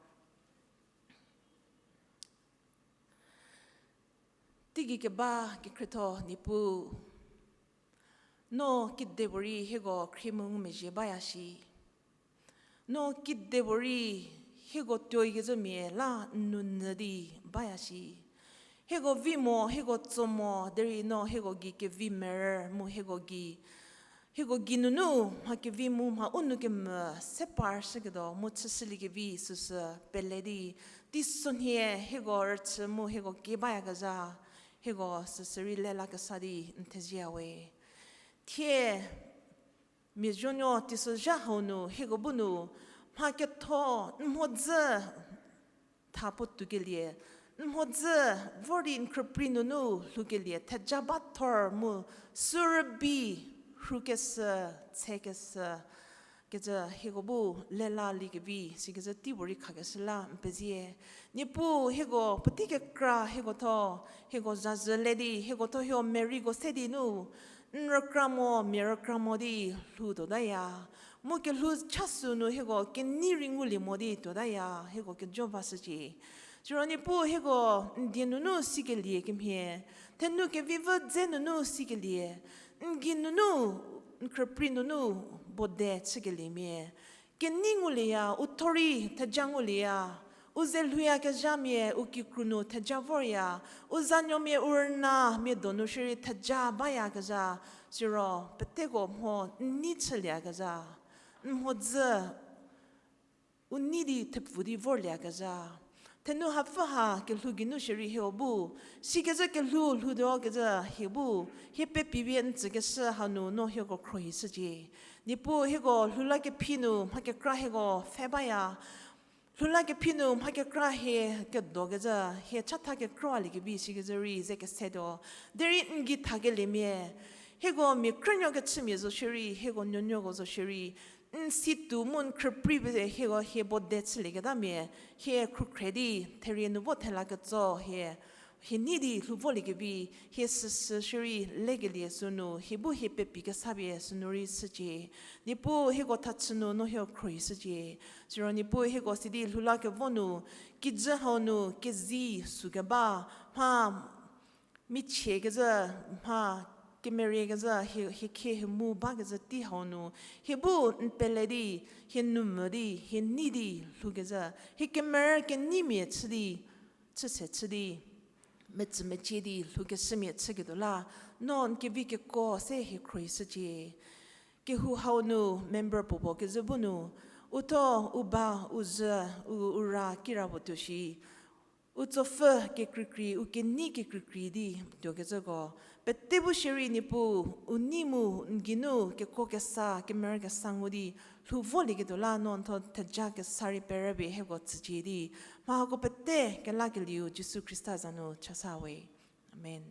Teigei keba kekhrietho Niepuu, no kedipuorei hieko khrie mu ngumezhie baya shi. No kedipuorei hieko tuoikecümia la n nou nyü di baya shi. Hieko vi mo, hieko tso mo, derei no hieko gei kevi merü mu hieko gei hieko gei nunu mha kevi mu mha u nou kemvü se parshüketuo mu chüshüliekevi süsü pele di, teisonhie hieko rüchü mu hieko kie bayakezha, hieko süsü rei lelakesa di n thezieya we. Thie mia zuonuo teisozha hau nu hieko bu nu mha ketho n mhodzü tha puo tuokelie, n mhodzü vor di n khrüprei nunu lhoukelie theja ba thor mu sü rübei rhukeshü, tsekeshü, kecü hieko bu lelaliekevi sikecü teipuorei khakeshü la n pezie. Niepuu hieko puotei kekra hieko thuo, hieko zazhü le di hieko thuo hieko meriko se di nu n rükra mo, mia rükra mo di lhoutuotaya. Mu kelhou chasü nu hieko kenei rei ngulie mo di tuotaya, hieko kejo bashücie. Siro Niepuu hieko n die nunu sikelie kemhie, thenu kevivü dze nunu sikelie, n gei nunu, n khrüprei nunu bode chükeliemia kenei ngulieya, u thuo rei theja ngulieya, u ze lhouyakezhamia u kikru nu theja vorya, u zanuomia u rünamia donu shierei theja bayakezha, siro peteko mho n nei chülieyakezha, n mhodzü u nei di thepfu di vorlieyakezha. Thenu hapfü ha kelhou geinu shierei hieko bu sikecü kelhou lhoutuo kecü hie bu, hie pepivie n tsükeshü hanu no hieko khruohishücie. Niepuu hieko lhou la kephi nu mha kekra hieko pfhe baya. Lhou la kephi nu mha kekra hie kedo kezhü, hie chatha kekra liekevi shikecü rei ze kesetuo. Derei n gei thakeliemia, hieko mia krünuo kechümia zo shierei, hieko nuonuoko zo shierei, n si tuo mu n khrüprei pie hieko hie bode chülieketamia, hie khrükhre di, therie nu vo thela ketso hie, hie nei di lhou voliekevi, hie süsü shierei lekelie sünu, hie bu hie pepi kesapie sünu rei shücie. Niepuu hieko thachü nu no hie khruohishücie. Siro Niepuu hieko sidi lhou la kevo nu, kijü hau nu kezi sükeba, mha michie kezhü, mha kemerie kezhü, hie, hie khie hie mu bakezhü tei hau nu, hie bu n pele di, hie nu mo di, hie nei di lhoukezhü, hie kemerü keneimia chü di, chüse chü di, metsü mecie di lhoukeshümia chüketuo la, no n kevi kekuo se hie khruohishücie. Kehou hau nu member puopuo kezhü bu nu, u tho, u ba, u zhü, u, u ra kirapuo tuo shi, u tsopfü kekreikrei, u kenei kekreikrei di tuokezhüko, pete bu shierei Niepuu, u nei mu n geinu kekuo kesa, kemerü kesa ngu di, lhou volieketuo la no n tho theja kesa rei perüpie hieko tsücie di, mha hako pete kelakelieu Jisu Khrista za nu chasa we. Amen.